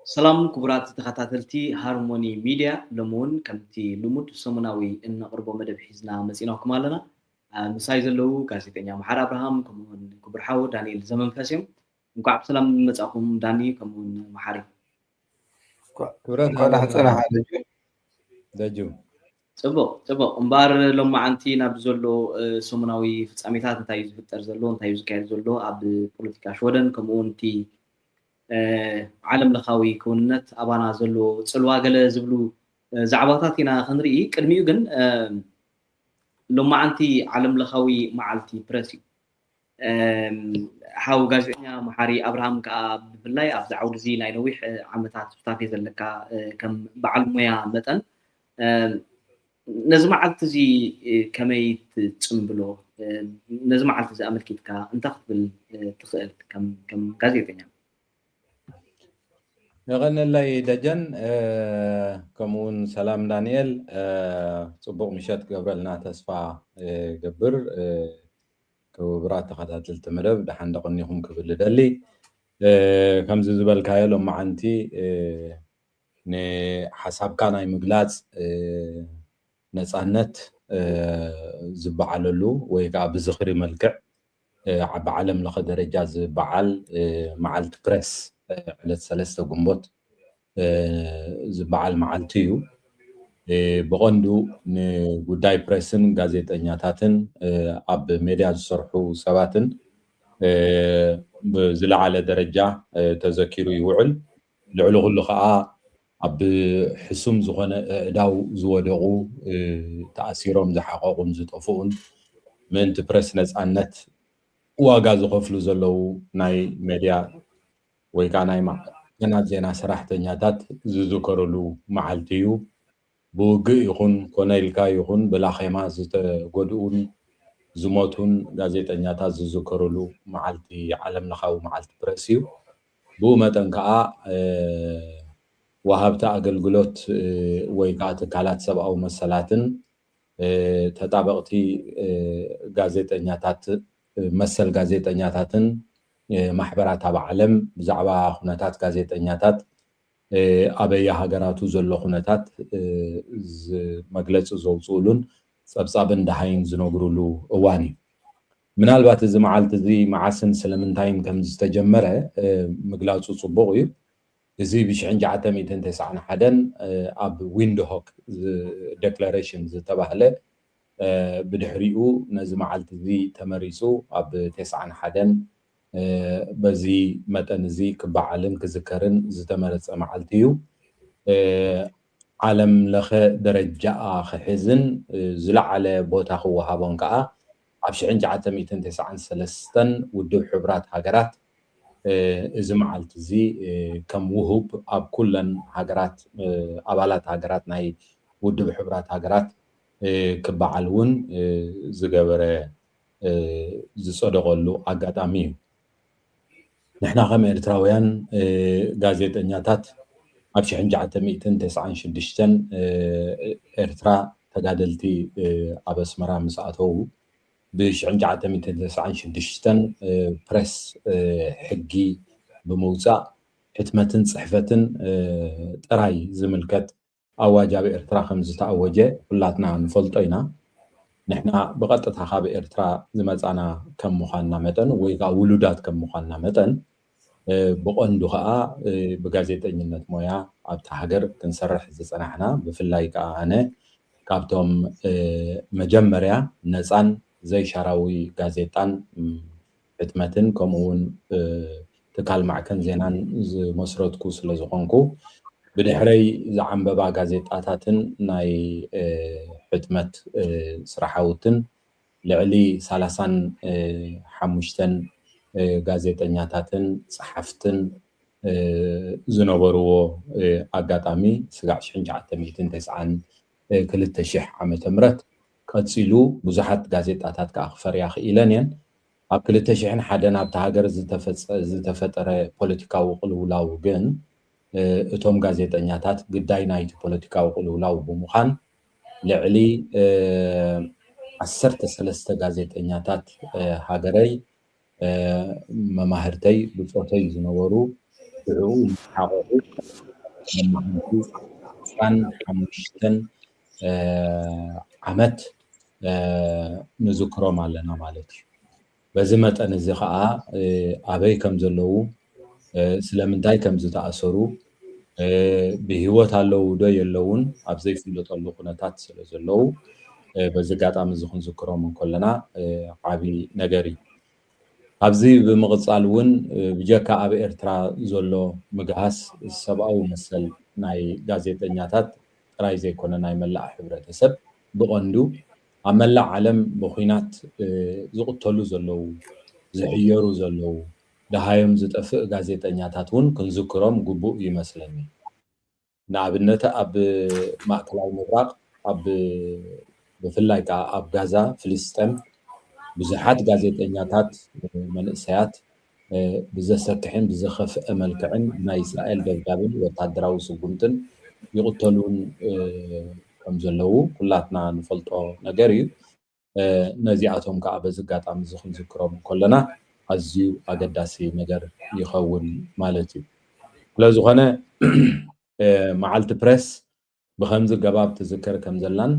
ሰላም ክቡራት ተኸታተልቲ ሃርሞኒ ሚድያ፣ ሎሚ እውን ከምቲ ልሙድ ሰሙናዊ እነቕርቦ መደብ ሒዝና መፂናኩም ኣለና። ምሳይ ዘለዉ ጋዜጠኛ መሓሪ ኣብርሃም ከምኡውን ክቡር ሓው ዳንኤል ዘመንፈስ እዮም። እንኳዕ ብሰላም መጻኹም ዳኒ ከምኡውን መሓሪ። ክብረት እንኳዕ ደሓን ጸናኻ ደጁ። ደጁ። ጽቡቕ ጽቡቕ። እምበኣር ሎማዓንቲ ናብ ዘሎ ሰሙናዊ ፍጻሜታት እንታይ እዩ ዝፍጠር ዘሎ፣ እንታይ እዩ ዝካየድ ዘሎ ኣብ ፖለቲካ ሽወደን ከምኡውን እቲ ዓለም ለኻዊ ክውንነት ኣባና ዘሎ ጽልዋ ገለ ዝብሉ ዛዕባታት ኢና ክንርኢ። ቅድሚኡ ግን ሎማዓንቲ ዓለም ለኻዊ መዓልቲ ፕረስ እዩ። ሓው ጋዜጠኛ መሓሪ ኣብርሃም ከዓ ብፍላይ ኣብዚ ዓውዲ እዚ ናይ ነዊሕ ዓመታት ሱታፌ ዘለካ ከም በዓል ሞያ መጠን ነዚ መዓልቲ እዚ ከመይ ትፅምብሎ? ነዚ መዓልቲ እዚ ኣመልኪትካ እንታይ ክትብል ትኽእል ከም ጋዜጠኛ? የቐነለይ ደጀን፣ ከምኡ እውን ሰላም ዳንኤል። ፅቡቕ ምሸት ክገብረልና ተስፋ ገብር። ክቡራት ተኸታተልቲ መደብ ደሓን ደቐኒኹም ክብል እደሊ። ከምዚ ዝበልካዮ ሎማዓንቲ ንሓሳብካ ናይ ምግላፅ ነፃነት ዝበዓለሉ ወይ ከዓ ብዝኽሪ መልክዕ ኣብ ዓለም ለኸ ደረጃ ዝበዓል መዓልቲ ፕረስ ዕለት ሰለስተ ግንቦት ዝበዓል መዓልቲ እዩ። ብቐንዱ ንጉዳይ ፕረስን ጋዜጠኛታትን ኣብ ሜድያ ዝሰርሑ ሰባትን ብዝለዓለ ደረጃ ተዘኪሩ ይውዕል። ልዕሊ ኩሉ ከዓ ኣብ ሕሱም ዝኾነ ኣእዳው ዝወደቑ ተኣሲሮም ዝሓቐቑን ዝጠፍኡን ምእንቲ ፕረስ ነፃነት ዋጋ ዝኸፍሉ ዘለዉ ናይ ሜድያ ወይ ከዓ ናይ ማዕከናት ዜና ሰራሕተኛታት ዝዝከርሉ መዓልቲ እዩ። ብውግእ ይኹን ኮነ ኢልካ ይኹን ብላኼማ ዝተጎድኡን ዝሞቱን ጋዜጠኛታት ዝዝከርሉ መዓልቲ ዓለም ለኻዊ መዓልቲ ፕረስ እዩ። ብኡ መጠን ከዓ ወሃብቲ ኣገልግሎት ወይ ከዓ ትካላት ሰብኣዊ መሰላትን ተጣበቕቲ ጋዜጠኛታት መሰል ጋዜጠኛታትን ማሕበራት ኣብ ዓለም ብዛዕባ ኩነታት ጋዜጠኛታት ኣበየ ሃገራቱ ዘሎ ኩነታት መግለፂ ዘውፅእሉን ፀብፃብን ደሃይን ዝነግሩሉ እዋን እዩ። ምናልባት እዚ መዓልቲ እዚ መዓስን ስለምንታይን ከም ዝተጀመረ ምግላፁ ፅቡቕ እዩ። እዚ ብሽሕን ትሽዓተ ሚእትን ተስዓን ሓደን ኣብ ዊንድሆክ ዴክላሬሽን ዝተባህለ ብድሕሪኡ ነዚ መዓልቲ እዚ ተመሪፁ ኣብ ተስዓን ሓደን በዚ መጠን እዚ ክበዓልን ክዝከርን ዝተመረፀ መዓልቲ እዩ። ዓለም ለኸ ደረጃኣ ክሕዝን ዝለዓለ ቦታ ክወሃቦን ከዓ ኣብ ሽሕን ትሽዓተ ሚእትን ተስዓን ሰለስተን ውድብ ሕቡራት ሃገራት እዚ መዓልቲ እዚ ከም ውሁብ ኣብ ኩለን ሃገራት ኣባላት ሃገራት ናይ ውድብ ሕቡራት ሃገራት ክበዓል እውን ዝገበረ ዝፀደቐሉ ኣጋጣሚ እዩ። ንሕና ከም ኤርትራውያን ጋዜጠኛታት ኣብ ሽሕን ትሽዓተ ሚእትን ተስዓን ሽዱሽተን ኤርትራ ተጋደልቲ ኣብ ኣስመራ ምስ ኣተዉ ብሽሕን ትሽዓተ ሚእትን ተስዓን ሽዱሽተን ፕረስ ሕጊ ብምውፃእ ሕትመትን ፅሕፈትን ጥራይ ዝምልከት ኣዋጅ ኣብ ኤርትራ ከም ዝተኣወጀ ኩላትና ንፈልጦ ኢና። ንሕና ብቐጥታ ካብ ኤርትራ ዝመፃና ከም ምዃንና መጠን ወይ ከዓ ውሉዳት ከም ምዃንና መጠን ብቐንዱ ከዓ ብጋዜጠኝነት ሞያ ኣብቲ ሃገር ክንሰርሕ ዝፀናሕና ብፍላይ ከዓ ኣነ ካብቶም መጀመርያ ነፃን ዘይሻራዊ ጋዜጣን ሕትመትን ከምኡ እውን ትካል ማዕከን ዜናን ዝመስረትኩ ስለ ዝኾንኩ ብድሕረይ ዝዓንበባ ጋዜጣታትን ናይ ሕትመት ስራሓውትን ልዕሊ ሰላሳን ሓሙሽተን ጋዜጠኛታትን ጸሓፍትን ዝነበርዎ ኣጋጣሚ ስጋዕ ሽሕን ትሽዓተ ሚእትን ተስዓን ክልተ ሽሕ ዓመተ ምህረት ቀጺሉ ብዙሓት ጋዜጣታት ከዓ ክፈርያ ክኢለን እየን። ኣብ ክልተ ሽሕን ሓደን ኣብቲ ሃገር ዝተፈጠረ ፖለቲካዊ ቅልውላው ግን እቶም ጋዜጠኛታት ግዳይ ናይቲ ፖለቲካዊ ቅልውላው ብምዃን ልዕሊ ዓሰርተ ሰለስተ ጋዜጠኛታት ሃገረይ መማህርተይ ብፆተይ ዝነበሩ ብዕኡ ምስሓቐቑ መማዕንቲ ዕስራን ሓሙሽተን ዓመት ንዝክሮም ኣለና ማለት እዩ። በዚ መጠን እዚ ከዓ ኣበይ ከም ዘለዉ፣ ስለምንታይ ከም ዝተኣሰሩ፣ ብህይወት ኣለዉ ዶ የለዉን ኣብ ዘይፍለጠሉ ኩነታት ስለ ዘለዉ፣ በዚ ኣጋጣሚ እዚ ክንዝክሮም እንከለና ዓቢ ነገር እዩ። ካብዚ ብምቕጻል እውን ብጀካ ኣብ ኤርትራ ዘሎ ምግሃስ ሰብኣዊ መሰል ናይ ጋዜጠኛታት ጥራይ ዘይኮነ ናይ መላእ ሕብረተሰብ ብቐንዱ ኣብ መላእ ዓለም ብኹናት ዝቕተሉ ዘለዉ፣ ዝሕየሩ ዘለዉ፣ ደሃዮም ዝጠፍእ ጋዜጠኛታት እውን ክንዝክሮም ግቡእ ይመስለኒ። ንኣብነት ኣብ ማእከላይ ምብራቕ ኣብ ብፍላይ ከዓ ኣብ ጋዛ ፍልስጤም ብዙሓት ጋዜጠኛታት መንእሰያት ብዘሰክሕን ብዘኸፍአ መልክዕን ብናይ እስራኤል ደብዳብን ወታደራዊ ስጉምትን ይቕተሉን ከም ዘለዉ ኩላትና ንፈልጦ ነገር እዩ። ነዚኣቶም ከዓ በዚ ኣጋጣሚ እዚ ክንዝክሮም ከለና ኣዝዩ ኣገዳሲ ነገር ይኸውን ማለት እዩ። ስለዝኾነ መዓልቲ ፕሬስ ብኸምዚ ገባብ ትዝከር ከም ዘላን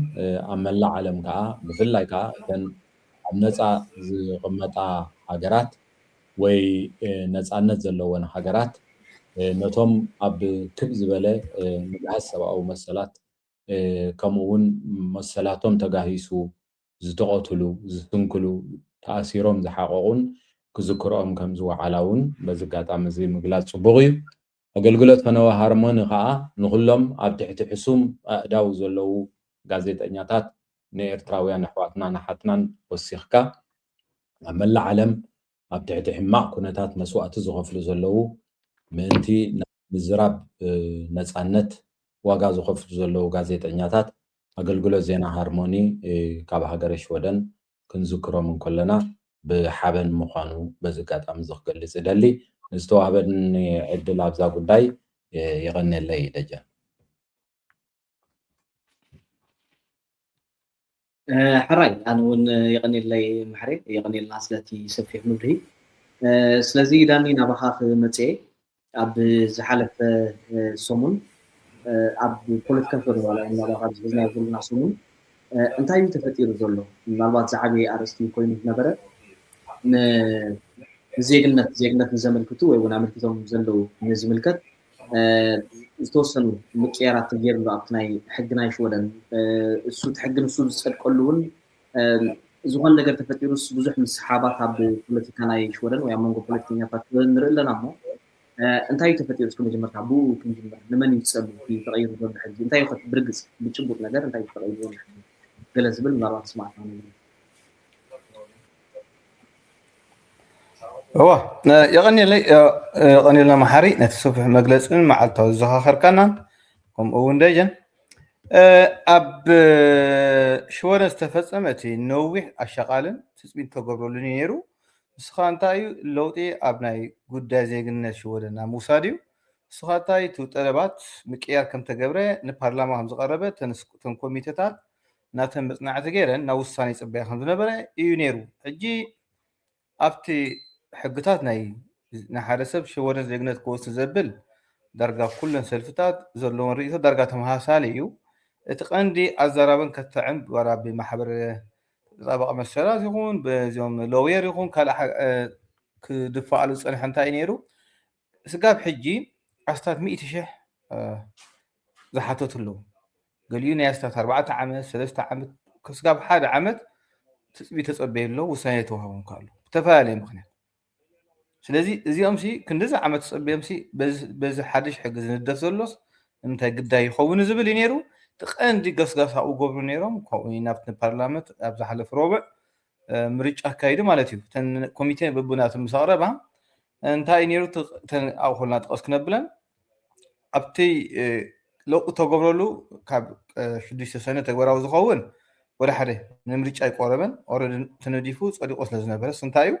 ኣብ መላእ ዓለም ከዓ ብፍላይ ከዓ እተን ኣብ ነፃ ዝቕመጣ ሃገራት ወይ ነፃነት ዘለወን ሃገራት ነቶም ኣብ ክብ ዝበለ ምግሃስ ሰብኣዊ መሰላት ከምኡ እውን መሰላቶም ተጋሂሱ ዝተቐትሉ፣ ዝስንክሉ፣ ተኣሲሮም ዝሓቐቑን ክዝክርኦም ከም ዝወዓላ እውን በዚ ኣጋጣሚ እዚ ምግላፅ ፅቡቕ እዩ። ኣገልግሎት ፈነወ ሃርሞኒ ከዓ ንኩሎም ኣብ ትሕቲ ሕሱም ኣእዳው ዘለዉ ጋዜጠኛታት ንኤርትራውያን ኣሕዋትናን ኣሓትናን ወሲኽካ ኣብ መላእ ዓለም ኣብ ትሕቲ ሕማቕ ኩነታት መስዋእቲ ዝኸፍሉ ዘለዉ ምእንቲ ናይ ምዝራብ ነፃነት ዋጋ ዝኸፍሉ ዘለዉ ጋዜጠኛታት ኣገልግሎት ዜና ሃርሞኒ ካብ ሃገረ ሽወደን ክንዝክሮም እንከለና ብሓበን ምዃኑ በዚ ኣጋጣሚ እዚ ክገልጽ እደሊ። ንዝተዋህበኒ ዕድል ኣብዛ ጉዳይ የቐንየለይ ደጀን። ሕራይ ኣነ እውን የቐንየለይ ማሕሬ፣ የቐንየልና ስለቲ ሰፊሕ ምብርሂ። ስለዚ ዳኒ ናባኻ ክመጽእ ኣብ ዝሓለፈ ሰሙን ኣብ ፖለቲካ ሽወደን ዋላ ናባኻ ዝሕዝና ዘለና ሰሙን እንታይ እዩ ተፈጢሩ ዘሎ? ምናልባት ዝዓበየ ኣርእስቲ ኮይኑ ዝነበረ ንዜግነት ዜግነት ንዘመልክቱ ወይ እውን ኣመልኪቶም ዘለዉ ንዝምልከት ዝተወሰኑ ምቅያራት ተገይሩ ኣሎ ኣብቲ ናይ ሕጊ ናይ ሽወደን። እሱ እቲ ሕጊ ንሱ ዝፀድቀሉ እውን ዝኾነ ነገር ተፈጢሩስ ብዙሕ ምስሓባት ኣብ ፖለቲካ ናይ ሽወደን ወይ ኣብ መንጎ ፖለቲከኛታት ሽወደን ንርኢ ኣለና እሞ እንታይ እዩ ተፈጢሩ? እስኪ መጀመርታ ብኡ ክንጅምር። ንመን እዩ ዝፀሉ እቲ ተቐይሩ ዘሎ ሕጊ? እንታይ እዩ ብርግፅ ብጭቡጥ ነገር እንታይ እዩ ተቐይሩ ዘሎ ሕጊ? ገለ ዝብል ምናልባት ስማዕካ ነገር እዋ የቐንየለይ የቐንየልና መሓሪ ነቲ ስፍሕ መግለፅን መዓልታዊ ዘኻኸርካናን ከምኡ እውን ደጀን ኣብ ሽወደን ዝተፈፀመ እቲ ነዊሕ ኣሻቓልን ትፅቢት ተገብረሉን እዩ ነይሩ። ንስኻ እንታይ እዩ ለውጢ ኣብ ናይ ጉዳይ ዜግነት ሽወደን ኣብ ምውሳድ እዩ። ንስኻ እንታይ እቲ ጠለባት ምቅያር ከም ተገብረ ንፓርላማ ከም ዝቐረበ እተን ኮሚቴታት ናተን መፅናዕቲ ገይረን ናብ ውሳኔ ይፅበያ ከም ዝነበረ እዩ ነይሩ። ሕጂ ኣብቲ ሕግታት ናይ ንሓደ ሰብ ሽወደን ዜግነት ክወስድ ዘብል ዳርጋ ኩለን ሰልፍታት ዘለዎን ርእይቶ ዳርጋ ተመሳሳሊ እዩ። እቲ ቀንዲ ኣዘራብን ከተዕን ዋላ ብማሕበር ተጣባቂ መሰላት ይኹን በዚኦም ሎየር ይኹን ካልእ ክድፋኣሉ ዝፀንሐ እንታይ እዩ ነይሩ? ስጋብ ሕጂ ኣስታት ሚእቲ ሽሕ ዝሓተቱ ኣለዉ። ገሊኡ ናይ ኣስታት ኣርባዕተ ዓመት ሰለስተ ዓመት ክስጋብ ሓደ ዓመት ትፅቢ ተፀበየ ኣሎ ውሳኔ ተዋህቦም ከኣሉ ብተፈላለየ ምክንያት። ስለዚ እዚኦም ሲ ክንዲዚ ዓመት ተፀቢዮም ሲ በዚ ሓድሽ ሕጊ ዝንደፍ ዘሎስ ንምንታይ ግዳይ ይኸውን ዝብል እዩ ነይሩ። እቲ ቀንዲ ገስጋስ ኣብኡ ገብሩ ነይሮም። ከምኡ ናብቲ ፓርላመንት ኣብ ዝሓለፈ ረቡዕ ምርጫ ኣካይዱ ማለት እዩ። እተን ኮሚቴ በብናቱ ምስ ኣቕረባ እንታይ እዩ ነይሩ? እተን ኣብኡ ከለና ጥቀስ ክነብለን ኣብቲ ለውጢ ተገብረሉ ካብ ሽዱሽተ ሰነ ተግባራዊ ዝኸውን ወደ ሓደ ንምርጫ ኣይቆረበን። ኦረዲ ተነዲፉ ፀዲቆ ስለ ዝነበረ እንታይ እዩ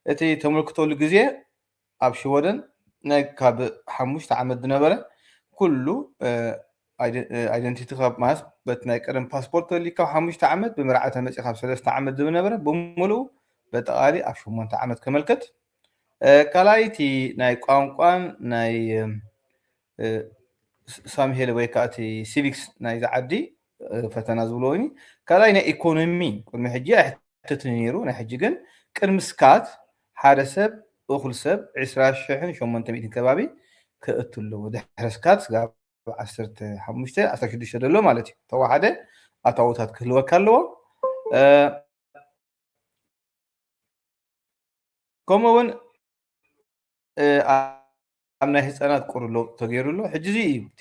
እቲ ተመልክተሉ ግዜ ኣብ ሽወደን ናይ ካብ ሓሙሽተ ዓመት ዝነበረ ኩሉ ኣይደንቲቲ ማለት በቲ ናይ ቀደም ፓስፖርት ተሊ ካብ ሓሙሽተ ዓመት ብምርዓተ መፂ ካብ ሰለስተ ዓመት ዝነበረ ብምሉኡ በጠቓሊ ኣብ ሸሞንተ ዓመት ከመልከት ካልኣይቲ ናይ ቋንቋን ናይ ሳምሄል ወይ ከዓ እቲ ሲቪክስ ናይዚ ዓዲ ፈተና ዝብልዎ እዩ። ካልኣይ ናይ ኢኮኖሚ ቅድሚ ሕጂ ኣይሕተትን ነይሩ። ናይ ሕጂ ግን ቅድሚ ስካት ሓደ ሰብ እኹል ሰብ ዕስራ ሽሕን ሸሞንተ ሚእትን ከባቢ ክእቱ ኣለዎ። ድሕሪ ስካት ስጋብ ዓሰርተ ሓሙሽተ ዓሰርተ ሽዱሽተ ዘሎ ማለት እዩ። ተዋሓደ ኣታውታት ክህልወካ ኣለዎ። ከምኡ እውን ኣብ ናይ ህፃናት ቁሩብ ለውጢ ተገይሩ ኣሎ። ሕጂ እዚ እዩ እቲ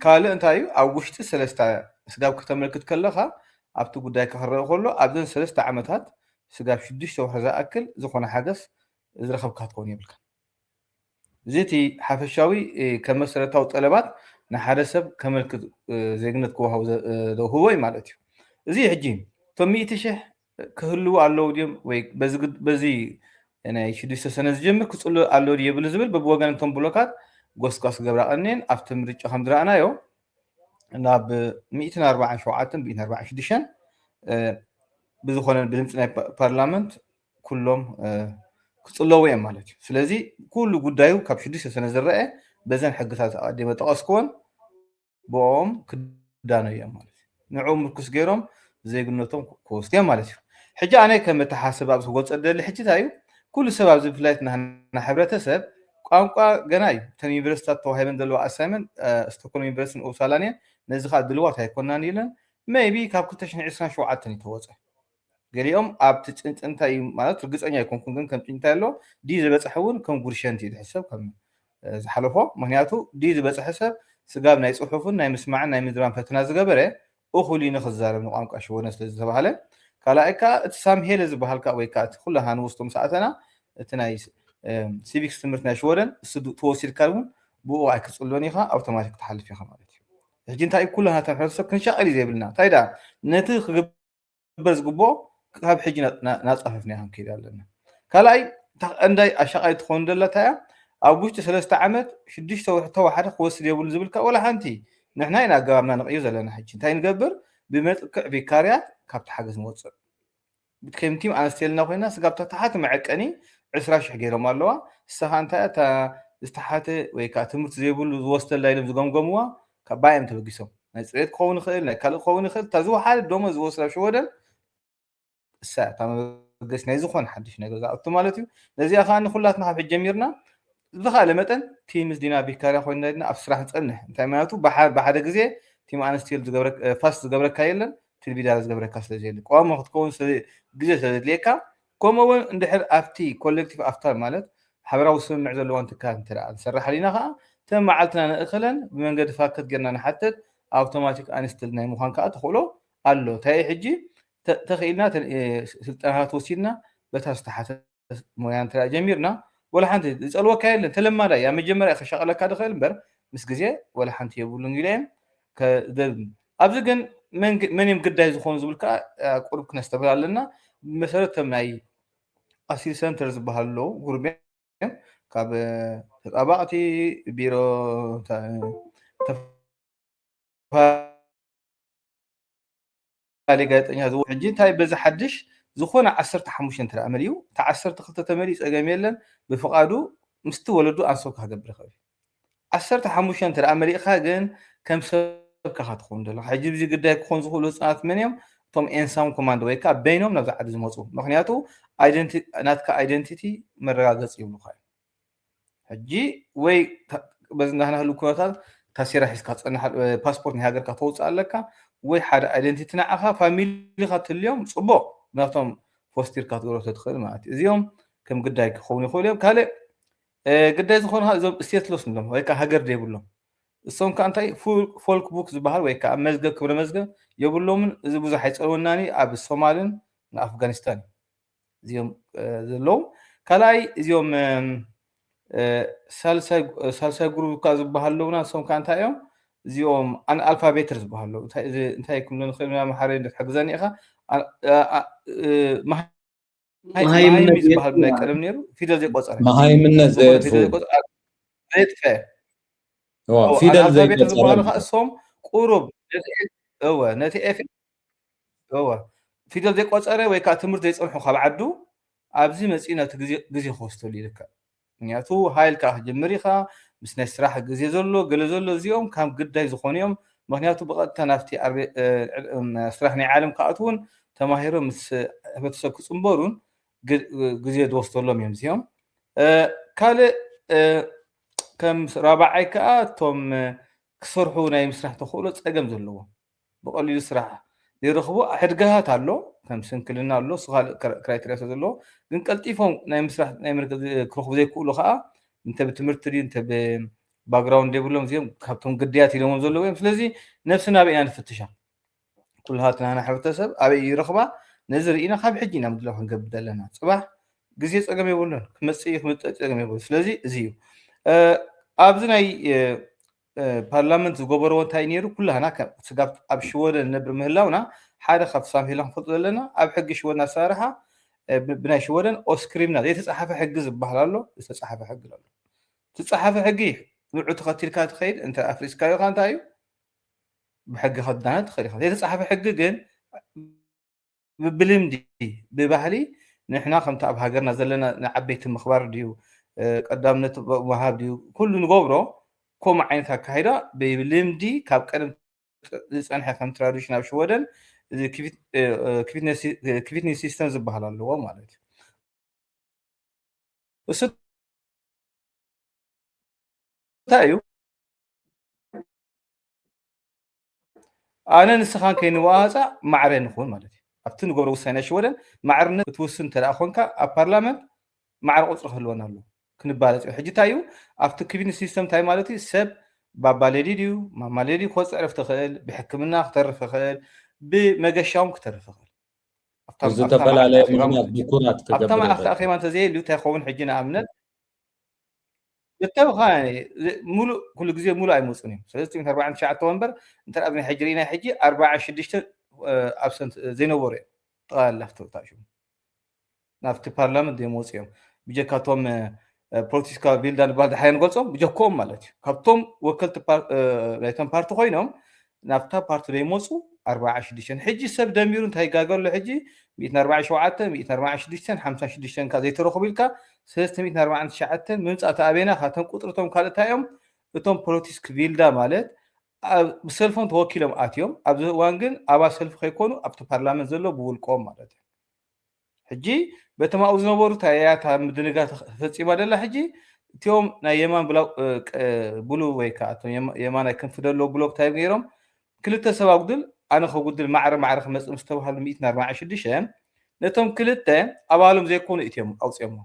ካልእ እንታይ እዩ፣ ኣብ ውሽጢ ሰለስተ ስጋብ ከተመልክት ከለካ ኣብቲ ጉዳይ ክረአ ከሎ ኣብዘን ሰለስተ ዓመታት ስጋብ ሽዱሽተ ወርሒ ዝኣክል ዝኾነ ሓገዝ ዝረኸብካ ክትከውን የብልካ። እዚ እቲ ሓፈሻዊ ከም መሰረታዊ ጠለባት ንሓደ ሰብ ከመልክት ዜግነት ክወሃቡ ዘውህቦ እዩ ማለት እዩ። እዚ ሕጂ እቶም ሚእቲ ሽሕ ክህልዉ ኣለዉ ድዮም ወይ በዚ ናይ ሽዱሽተ ሰነ ዝጀምር ክፅሉ ኣሎ ድየ ብሉ ዝብል በብወገን እቶም ብሎካት ጎስጓስ ክገብራ ቀኒን ኣብቲ ምርጫ ከም ዝረኣናዮ ናብ ሚእትን ኣርባዓን ሸውዓተን ሚእትን ኣርባዓን ሽዱሽተን ብዝኾነ ብድምፂ ናይ ፓርላመንት ኩሎም ክፅለዉ እዮም ማለት እዩ። ስለዚ ኩሉ ጉዳዩ ካብ ሽዱሽተ ሰነ ዝረአ በዘን ሕግታት ኣቀዲመ ጠቐስክዎን ብኦም ክዳነዩ እዮም ማለት እዩ። ንዕኡ ምርኩስ ገይሮም ዜግነቶም ክወስዱ እዮም ማለት እዩ። ሕጂ ኣነ ከም ኣተሓሳስባ ኣብዚ ክገልፆ ደሊ ሕጂ እንታይ እዩ፣ ኩሉ ሰብ ኣብዚ ብፍላይ ናህና ሕብረተሰብ ቋንቋ ገና እዩ። እተን ዩኒቨርሲታት ተዋሂበን ዘለዋ ኣሳይመንት ስቶኮልም ዩኒቨርሲቲን ኡፕሳላን እየን። ነዚ ከዓ ድልዋት ኣይኮናን ኢለን ሜይቢ ካብ ክልተ ሽሕን ዕስራን ሸውዓተን እዩ ተወፀ። ገሊኦም ኣብቲ ጭንጭንታ እዩ ማለት ርግፀኛ ኣይኮንኩን፣ ግን ከም ጭንጭንታ ኣሎ ዲ ዝበፅሐ እውን ከም ጉርሸንቲ እዩ ዝሕሰብ ከም ዝሓለፎ። ምክንያቱ ዲ ዝበፅሐ ሰብ ስጋብ ናይ ፅሑፍን ናይ ምስማዕን ናይ ምድራን ፈተና ዝገበረ እኹል እዩ ንክዛረብ ንቋንቋ ሽወደን ስለ ዝተባሃለ፣ ካልኣይ ከዓ እቲ ሳምሄለ ዝበሃል ከዓ ወይ ከዓ እቲ ኩላሃ ንውስቶ ምስ ኣተና እቲ ናይ ሲቪክስ ትምህርቲ ናይ ሽወደን እሱ ተወሲድካ እውን ብኡ ኣይክፅሎን ኢኻ፣ ኣውቶማቲክ ትሓልፍ ኢኻ ማለት እዩ። ሕጂ እንታይ ኩላሃ እቶም ሕብረተሰብ ክንሻቐል እዩ ዘይብልና እንታይ ደኣ ነቲ ክግበር ዝግብኦ ካብ ሕጂ ናፃፈፍና ክንከይድ ኣለና። ካልኣይ እንታይ ኣሻቓይ ትኸውን ደላ እንታይ እያ፣ ኣብ ውሽጢ ሰለስተ ዓመት ሽዱሽተ ወርሒ ተዋሓደ ክወስድ የብሉ ዝብል ከዓ ወላ ሓንቲ። ንሕና ኢና ኣገባብና ንቕይር ዘለና። ሕጂ እንታይ ንገብር፣ ብመጥክዕ ቪካርያት ካብቲ ሓገዝ ንወፅእ። ከም ቲም ኣንስቴልና ኮይና ስጋብ ታሕቲ መዐቀኒ ዕስራ ሽሕ ገይሮም ኣለዋ። ንስኻ እንታይ እታ ዝተሓተ ወይ ከዓ ትምህርቲ ዘይብሉ ዝወስደላ ኢሎም ዝገምገምዋ ካብ ባዮም ተበጊሶም ናይ ፅሬት ክኸውን ይኽእል ናይ ካልእ ክኸውን ይኽእል እታ ዝወሓደ ደሞ ዝወስዳ ሽወደን እሳ እታ መበገሲ ናይ ዝኾነ ሓድሽ ነገር ዝኣቱ ማለት እዩ። ነዚኣ ከዓ ንኩላትና ካብ ሕጂ ጀሚርና ብዝኻለ መጠን ቲምስ ዲና ቪካርያ ኮይና ድና ኣብ ስራሕ ንፀንሕ እንታይ ማለቱ ብሓደ ግዜ ቲም ኣንስቴል ፋስት ዝገብረካ የለን ትልቢዳር ዝገብረካ ስለ ዘየለ ቀዋሚ ክትከውን ግዜ ስለ ዘድልየካ ከምኡ እውን እንድሕር ኣብቲ ኮሌክቲቭ ኣፍታር ማለት ሓበራዊ ስምምዕ ዘለዋን ትካላት እንተ ዝሰራሕ ሊና ከዓ ተም መዓልትና ንእክለን ብመንገዲ ፋከት ጌርና ንሓተት ኣውቶማቲክ ኣንስትል ናይ ምዃን ከዓ ተኽእሎ ኣሎ እንታይ ሕጂ ተኽኢልና ስልጠናታት ወሲድና በታ ዝተሓተ ሞያ እንተ ጀሚርና ወላ ሓንቲ ዝፀልወካ የለን ተለማዳ እያ መጀመርያ ከሻቐለካ ድኽእል እምበር ምስ ግዜ ወላ ሓንቲ የብሉን ኢለ እዮም ኣብዚ ግን መን እዮም ግዳይ ዝኾኑ ዝብል ከዓ ቁሩብ ክነስተብህል ኣለና ብመሰረት ቶም ናይ ኣሲል ሰንተር ዝበሃል ኣለዉ ጉርቤ ካብ ተጣባቕቲ ቢሮ ጋዜጠኛ ዝው ሕጂ እንታይ በዚ ሓድሽ ዝኾነ ዓሰርተ ሓሙሽተ እንተ መሊኡ እቲ ዓሰርተ ክልተ ተመሊኡ ፀገም የለን ብፍቓዱ ምስቲ ወለዱ ኣንሶብ ክገብር ይኽእል ዓሰርተ ሓሙሽተ እንተ መሊእካ ግን ከም ሰብ ካኻ ትኸውን ዘለኻ ሕጂ ብዚ ግዳይ ክኾን ዝኽእሉ ህፃናት መን እዮም እቶም ኤንሳም ኮማንድ ወይ ከዓ በይኖም ናብዚ ዓዲ ዝመፁ ምክንያቱ ናትካ ኣይደንቲቲ መረጋገፂ ይብሉካ እዮም ሕጂ ወይ በዚ ናህናህሉ ኩነታት ታሴራ ሒዝካ ትፀንሕ ፓስፖርት ናይ ሃገርካ ተውፅእ ኣለካ ወይ ሓደ ኣይደንቲቲ ንዓኻ ፋሚሊካ ትልዮም ፅቡቅ ናብቶም ፎስቲርካ ትገብሮ ተትኽእል ማለት እዩ እዚኦም ከም ግዳይ ክኸውን ይኽእሉ እዮም ካልእ ግዳይ ዝኾኑ እዞም ስቴትሎስ ንብሎም ወይ ከዓ ሃገር ዘይብሎም እሶም ከዓ እንታይ ፎልክ ቡክ ዝበሃል ወይ ከዓ መዝገብ ክብረ መዝገብ የብሎምን እዚ ብዙሕ ኣይፀልወናኒ ኣብ ሶማልን ንኣፍጋኒስታን እዚኦም ዘለዉ ካልኣይ እዚኦም ሳልሳይ ጉሩብ ካ ዝበሃል ኣለውና እሶም ከዓ እንታይ እዮም እዚኦም ኣን ኣልፋቤተር ዝበሃሉ እንታይ ክምሉ ንኽእል ምሓረ ክትሕግዘኒ ኢኻ መሃይምነት ዝበሃል ናይ ቀደም ነይሩ ፊደል ዘይቆፀረ መሃይምነት ዘየጥፍኡ ዘየጥፈ ፊደል ዘይቆፀረ እሶም ቁሩብ እወ ነቲ ኤፍ እወ ፊደል ዘይቆፀረ ወይ ከዓ ትምህርቲ ዘይፀንሑ ካብ ዓዱ ኣብዚ መጺኡ ነቲ ግዜ ግዜ ክወስደሉ ይልክዕ። ምክንያቱ ሃይል ከኣ ክጅምር ኢኻ፣ ምስ ናይ ስራሕ ግዜ ዘሎ፣ ገለ ዘሎ፣ እዚኦም ካብ ግዳይ ዝኾኑ እዮም። ምክንያቱ ብቐጥታ ናብቲ ኣርቤ-፣ እ፣ እ፣ ስራሕ ናይ ዓለም ክኣትዉን ተማሂሮም ምስ ሕብረተሰብ ክጽንበሩን ግ-፣ ግዜ ዝወስደሎም እዮም እዚኦም። እ፣ ካልእ፣ እ፣ ከም ራብዓይ ከኣ እቶም፣ እ፣ ክሰርሑ ናይ ምስራሕ ተኽእሎ ጸገም ዘለዎም፣ ብቐሊሉ ስራሕ ዘይረኽቡ ሕድጋታት ኣሎ፣ ከም ስንክልና ኣሎ፣ እሱ ካልእ ክራ-፣ ክራይቴርያ ስለ ዘለዎ፣ ግን ቀልጢፎም ናይ ምስራሕ ናይ መርገ-፣ ክረኽቡ ዘይክእሉ ከኣ እንተ ብትምህርቲ ድዩ፣ እንተ ብባክግራውንድ የብሎም፣ እዚኦም ካብቶም ግዳያት ኢሎሞም ዘለዉ እዮም። ስለዚ ነብስና ኣበይ ኢና ንፍትሻ? ኩላትና ንሕብረተሰብ ኣበይ ይረኽባ? ነዚ ርኢና ካብ ሕጂ ኢና ምድላው ክንገብር ዘለና። ጽባሕ ግዜ ጸገም የብሉን። ክመጽእ እዩ፣ ክመጽእ ጸገም የብሉን። ስለዚ እዚ እዩ። እ፣ ኣብዚ ናይ፣ እ፣ እ፣ ፓርላመንት ዝገበርዎ እንታይ ነይሩ? ኩላህና ከም ስጋብ ኣብ ሽወደን ንነብር ምህላውና ሓደ ካብቲ ሳምሄላ ክንፈልጦ ዘለና ኣብ ሕጊ ሽወደን ኣሰራርሓ፣ እ፣ ብ-፣ ብናይ ሽወደን ኦስክሪምና ዘይተጻሓፈ ሕጊ ዝበሃል ኣሎ፣ ዝተጻሓፈ ሕጊ ኣሎ። ዝተጻሓፈ ሕጊ ንዑ ተኸቲልካ ትኸይድ፣ እንተ ኣፍሪስካዮ ከ እንታይ እዩ? ብሕጊ ከዳነ ትኽእል ኢኻ። ዘይተጻሓፈ ሕጊ ግን ብ-፣ ብልምዲ፣ ብባህሊ ንሕና ከምቲ ኣብ ሃገርና ዘለና ንዓበይቲ ምኽባር ድዩ፣ እ፣ ቀዳምነት ብ-፣ ምሃብ ድዩ፣ ኩሉ ንገብሮ ከምኡ ዓይነት ኣካይዳ ብልምዲ ካብ ቀደም ዝጸንሐ ከም ትራዲሽን ኣብ ሽወደን እዚ ክቪት-፣ እ፣ እ፣ ክቪትነስ-፣ እ፣ ክቪትኒ ሲስተም ዝበሃል ኣለዎ ማለት እዩ። እሱ እንታይ እዩ? ኣነ ንስኻን ከይንወሃሃጻ ማዕረ ንኹን ማለት እዩ። ኣብቲ ንገብሮ ውሳኔ ሽወደን ማዕርነት ክትውስን እንተ ደኣ ኮንካ ኣብ ፓርላመንት ማዕረ ቁጽሪ ክህልወና ኣለዎ። ክንባለጽ እዩ። ሕጂ እንታይ እዩ? ኣብቲ ክቪን ሲስተም እንታይ ማለት እዩ? ሰብ ባባ ሌዲ ድዩ፣ ማማ ሌዲ ክወጽእ ዕረፍቲ ይኽእል፣ ብሕክምና ክተርፍ ይኽእል፣ ብመገሻ እውን ክተርፍ ይኽእል። ኣብታ፣ ኣብታ ዝተፈላለዩ ማዕከን ኣኼባ ምኽንያት ማለት እዩ። ድኩናት ኣብታ ክገብር ማዕከን ይኽእል። ኣኼባ እንተዘየልዩ እንታይ ክኸውን? ሕጂ ንኣብነት፣ ክተብ ኸ-፣ ሙሉእ፣ ኩሉ ግዜ ሙሉእ ኣይመጹን እዮም። ስለዚ ትሽዓተ ወንበር እንተ ኣብ ናይ ሕጂ ርኢና፣ ሕጂ ኣርባዓ ሽዱሽተ፣ እ፣ ኣብሰንት፣ እ፣ ዘይነበሩ እዮም። ጠቕላላ ኣብቲ ተኣሽሙ ናብቲ ፓርላመንት ዘይመጹ እዮም። ብጀካቶም፣ እ፣ እ፣ ፖለቲካ ቪልዳ ንባል ድሓር ንገልጾም፣ ብጀኮም ማለት እዩ። ካብቶም ወከልቲ ፓር-፣ እ፣ ናይቶም ፓርቲ ኮይኖም ናብታ ፓርቲ ዘይመጹ ኣርባዓ ሽዱሽተ። ሕጂ ሰብ ደሚሩ እንታይ ይጋገ ኣሎ? ሕጂ ሚእትን ኣርባዓን ሸውዓተን፣ ሚእትን ኣርባዓን ሽዱሽተን፣ ሓምሳን ሽዱሽተን ከ ዘይተረኽቡ ኢልካ፣ ሰለስተ ሚእትን ኣርባዓን ትሽዓተን ምምጻእ ተኣበና። ካብቶም ቁጽርቶም ካልእ እንታይ እዮም? እቶም ፖለቲስክ ቪልዳ ማለት ኣብ፣ ብሰልፎም ተወኪሎም ኣትዮም፣ ኣብዚ እዋን ግን ኣባል ሰልፊ ከይኮኑ ኣብቲ ፓርላመንት ዘሎ ብውልቆም ማለት እዩ። ሕጂ በቶም ኣብኡ ዝነበሩ እንታይ እያ እታ ምድንጋር ተፈ-፣ ተፈጺማ ደላ? ሕጂ እቲኦም ናይ የማን ብላ-፣ እ፣ ቅ-፣ ብሉ ወይ ከዓ እቶም የማ-፣ የማናይ ክንፊ ደለዉ ብሎክ እንታይ ገይሮም? ክልተ ሰብ ኣጉድል፣ ኣነ ከጉድል ማዕረ ማዕረ ክመጽእ ምስ ተባሃሉ ሚእትን ኣርባዓን ሽዱሽተን፣ ነቶም ክልተ ኣባሎም ዘይኮኑ እቲኦም ኣውጺኦሞ።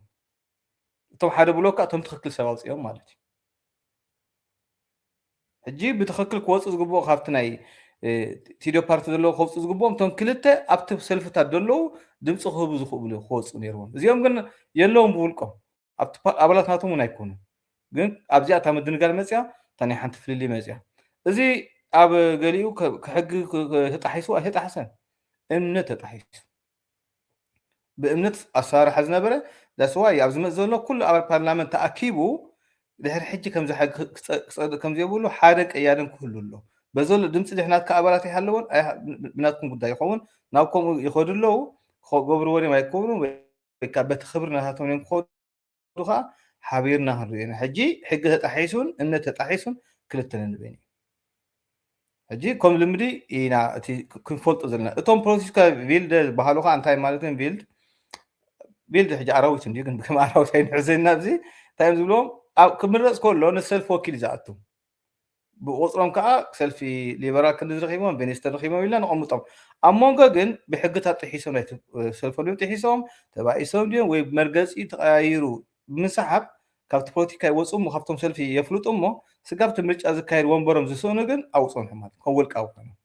እቶም ሓደ ብሎክ እቶም ትኽክል ሰብ ኣውጺኦም ማለት እዩ። ሕጂ ብትኽክል ክወጹ ዝግብኦ ካብቲ ናይ፣ እ፣ ቲዶ ፓርቲ ዘለዉ ክወጹ ዝግብኦም እቶም ክልተ ኣብቲ ሰልፍታት ዘለዉ ድምጺ ክህቡ ዝኽእሉ ክወጹ ነይርዎም። እዚኦም ግን የለዎም ብውልቆም። ኣብቲ ፓ-፣ ኣባላት ናቶም እውን ኣይኮኑን። ግን ኣብዚኣ እታ ምድንጋር መጽያ፣ እታ ናይ ሓንቲ ፍልልይ መጽያ። እዚ ኣብ ገሊኡ ከ-፣ ከሕጊ ክ-፣ ክ-፣ ተጣሒሱ ኣይተጣሕሰን። እምነት ተጣሒሱ። ብእምነት ኣሰራርሓ ዝነበረ፣ that's why ኣብ ዝመጽእ ዘሎ ኩሉ ኣባል ፓርላመንት ተኣኪቡ ድሕሪ ሕጂ ከምዚ ሕጊ ክጸ-፣ ክጸድቕ ከም ዘይብሉ ሓደ ቀያድን ክህሉ ኣሎ። በዘሎ ድምጺ ድሕናትካ ኣባላት ኣይሃለዎን፣ ኣይሃ-፣ ብናትኩም ጉዳይ ይኸውን፣ ናብ ከምኡ ይኸዱ ኣለዉ፣ ክገብርዎ ድዮም ኣይክገብሩን፣ ወይ ከዓ በቲ ክብሪ ናታቶም እዮም ክኸዱ ከኣ ሓቢርና ክንሪኦ ኢና። ሕጂ ሕጊ ተጣሒሱን እምነት ተጣሒሱን ክልተ ነንበይኑ እዩ። ሕጂ ከም ልምዲ ኢና እቲ ክ-፣ ክንፈልጦ ዘለና። እቶም ፖለቲካ ቪልደ ዝበሃሉ ከኣ እንታይ ማለት እዮም? ቪልድ፣ ቪልድ ሕጂ ኣራዊት እንድዩ፣ ግን ከም ኣራዊት ኣይንሕዘና ኣብዚ። እንታይ እዮም ዝብልዎም? ኣብ ክምረጽ ከሎ ንሰልፊ ወኪል እዩ ዝኣቱ። ብቁጽሮም ከኣ ሰልፊ ሊበራል ክንዲ ዝረኺቦም፣ ቬኒስተር ረኺቦም ኢልና ነቐምጦም። ኣብ መንጎ ግን ብሕግታት ጥሒሶም፣ ናይ ተ-፣ ሰልፎም ድዮም ጥሒሶም፣ ተባኢሶም ድዮም፣ ወይ መርገጺ ተቐያይሩ ብምስሓብ ካብቲ ፖለቲካ ይወጹ እሞ፣ ካብቶም ሰልፊ የፍልጡ እሞ፣ ስጋብ እቲ ምርጫ ዝካየድ ወንበሮም ዝስእኑ ግን ኣብኡ ጸንሑ ማለት እዩ። ከም ውልቃዊ ኮይኖም።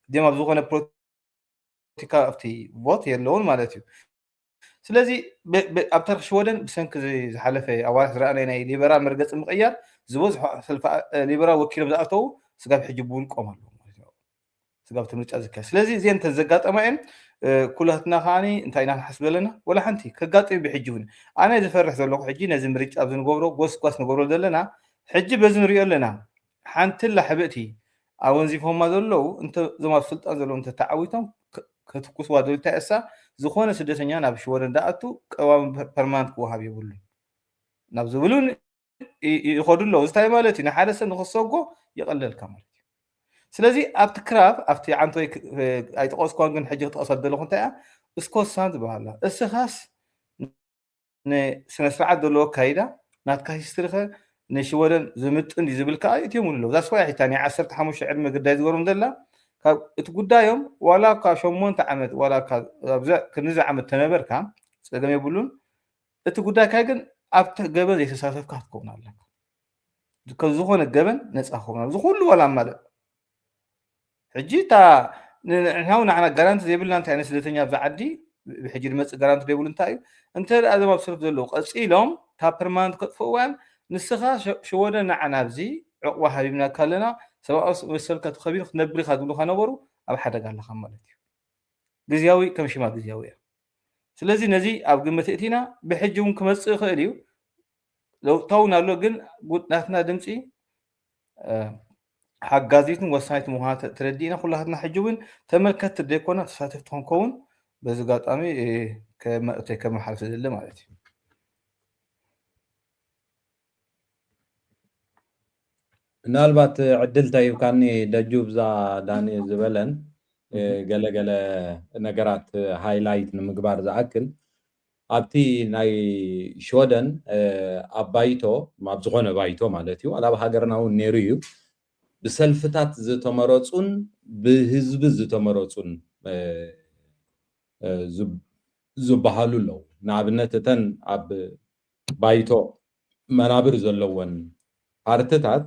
ድዮም ኣብ ዝኾነ ፖለቲካ ኣብቲ ቮት የለውን ማለት እዩ። ስለዚ ብ-፣ ብ-፣ ኣብ ታሪኽ ሽወደን ብሰንኪ እዚ ዝሓለፈ ኣዋርሕ ዝረኣናዮ ናይ ሊበራል መርገጺ ምቕያር ዝበዝሑ ሰልፊ፣ እ፣ ሊበራል ወኪሎም ዝኣተዉ ስጋብ ሕጂ ብውልቆም ኣለዉ ማለት እዩ። ስጋብ እቲ ምርጫ ዝካየድ። ስለዚ እዚአን እንተ ዘጋጠማ እየን፣ እ፣ ኩላትና ከኣኒ እንታይ ኢና ንሓስብ ዘለና? ወላ ሓንቲ ከጋጥም እዩ ብሕጂ እውን። ኣነ ዝፈርሕ ዘለኹ ሕጂ ነዚ ምርጫ ኣብዚ ንገብሮ ጎስጓስ ንገብሮ ዘለና ሕጂ በዚ ንሪኦ ኣለና። ሓንቲ ኣላ ሕብእቲ ኣወንዚፎማ ዘለዉ እንተ እዞም ኣብ ስልጣን ዘለዉ እንተ ተዓዊቶም ከ-፣ ከትኩስዋ ደልታ እሳ ዝኾነ ስደተኛ ናብ ሽወደን ዳኣቱ ቀዋሚ ፐርማንት ክወሃብ የብሉን ናብ ዝብሉን ይኸዱ ኣለዉ። እዚ እንታይ ማለት እዩ? ንሓደ ሰብ ንክሰጎ ይቐለልካ ማለት እዩ። ስለዚ ኣብቲ ክራብ ኣብቲ ዓንተወይ ኣይጠቐስኳን ግን ሕጂ ክጠቐሰ ዘለኹ እንታይ እያ እስኮሳን ዝበሃላ እስኻስ ንስነ ስርዓት ዘለዎ ኣካይዳ ናትካ ሂስትሪኸ ንሽወደን ዝምጥን ድዩ ዝብል ከዓ እትዮም ኣለዉ። ዛስ ዋይ ሒታ ናይ ዓሰርተ ሓሙሽተ ዕድመ ግዳይ ዝገርም ዘላ ካብ እቲ ጉዳዮም ዋላ ካብ ሸሞንተ ዓመት ዋላ ክንዚ ዓመት ተነበርካ ፀገም የብሉን። እቲ ጉዳይካ ግን ኣብቲ ገበን ዘይተሳተፍካ ክትከውን ኣለካ። ካብ ዝኾነ ገበን ነፃ ክኸውን እዚ ኩሉ ዋላ ማለት ሕጂ እታ ንሕናው ንዓና ጋራንቲ ዘይብልና እንታይ ዓይነት ስደተኛ ኣብዛ ዓዲ ብሕጂ ዝመፅእ ጋራንቲ ዘይብሉ እንታይ እዩ? እንተ ደኣ እዞም ኣብ ሰልፍ ዘለዉ ቀፂሎም ካብ ፐርማንት ከጥፍእዋን ንስኻ ሽወደን ንዓና ኣብዚ ዕቑባ ሃቢብናካ ኣለና ሰብኣዊ መሰልካ ተኸቢሩ ክትነብር ኢኻ ዝብሉካ ነበሩ ኣብ ሓደጋ ኣለኻ ማለት እዩ። ግዝያዊ ከም ሽማ ግዝያዊ እያ። ስለዚ ነዚ ኣብ ግምት እቲና ብሕጂ እውን ክመፅእ ይኽእል እዩ። ለውጥታ እውን ኣሎ ግን ናትና ድምፂ ሓጋዚትን ወሳኒት ምዃና ተረዲእና ኩላትና ሕጂ እውን ተመልከትቲ ዘይኮና ተሳተፍቲ ክንከውን በዚ ኣጋጣሚ ከመልእተይ ከመሓልፍ ዝደሊ ማለት እዩ። ምናልባት ዕድል ተሂብካኒ ደጁ ብዛ ዳኒ ዝበለን ገለገለ ነገራት ሃይላይት ንምግባር ዝኣክል ኣብቲ ናይ ሽወደን ኣብ ባይቶ ኣብ ዝኾነ ባይቶ ማለት እዩ ኣብ ሃገርና እውን ነይሩ እዩ ብሰልፍታት ዝተመረፁን ብህዝቢ ዝተመረፁን ዝበሃሉ ኣለዉ። ንኣብነት እተን ኣብ ባይቶ መናብር ዘለወን ፓርትታት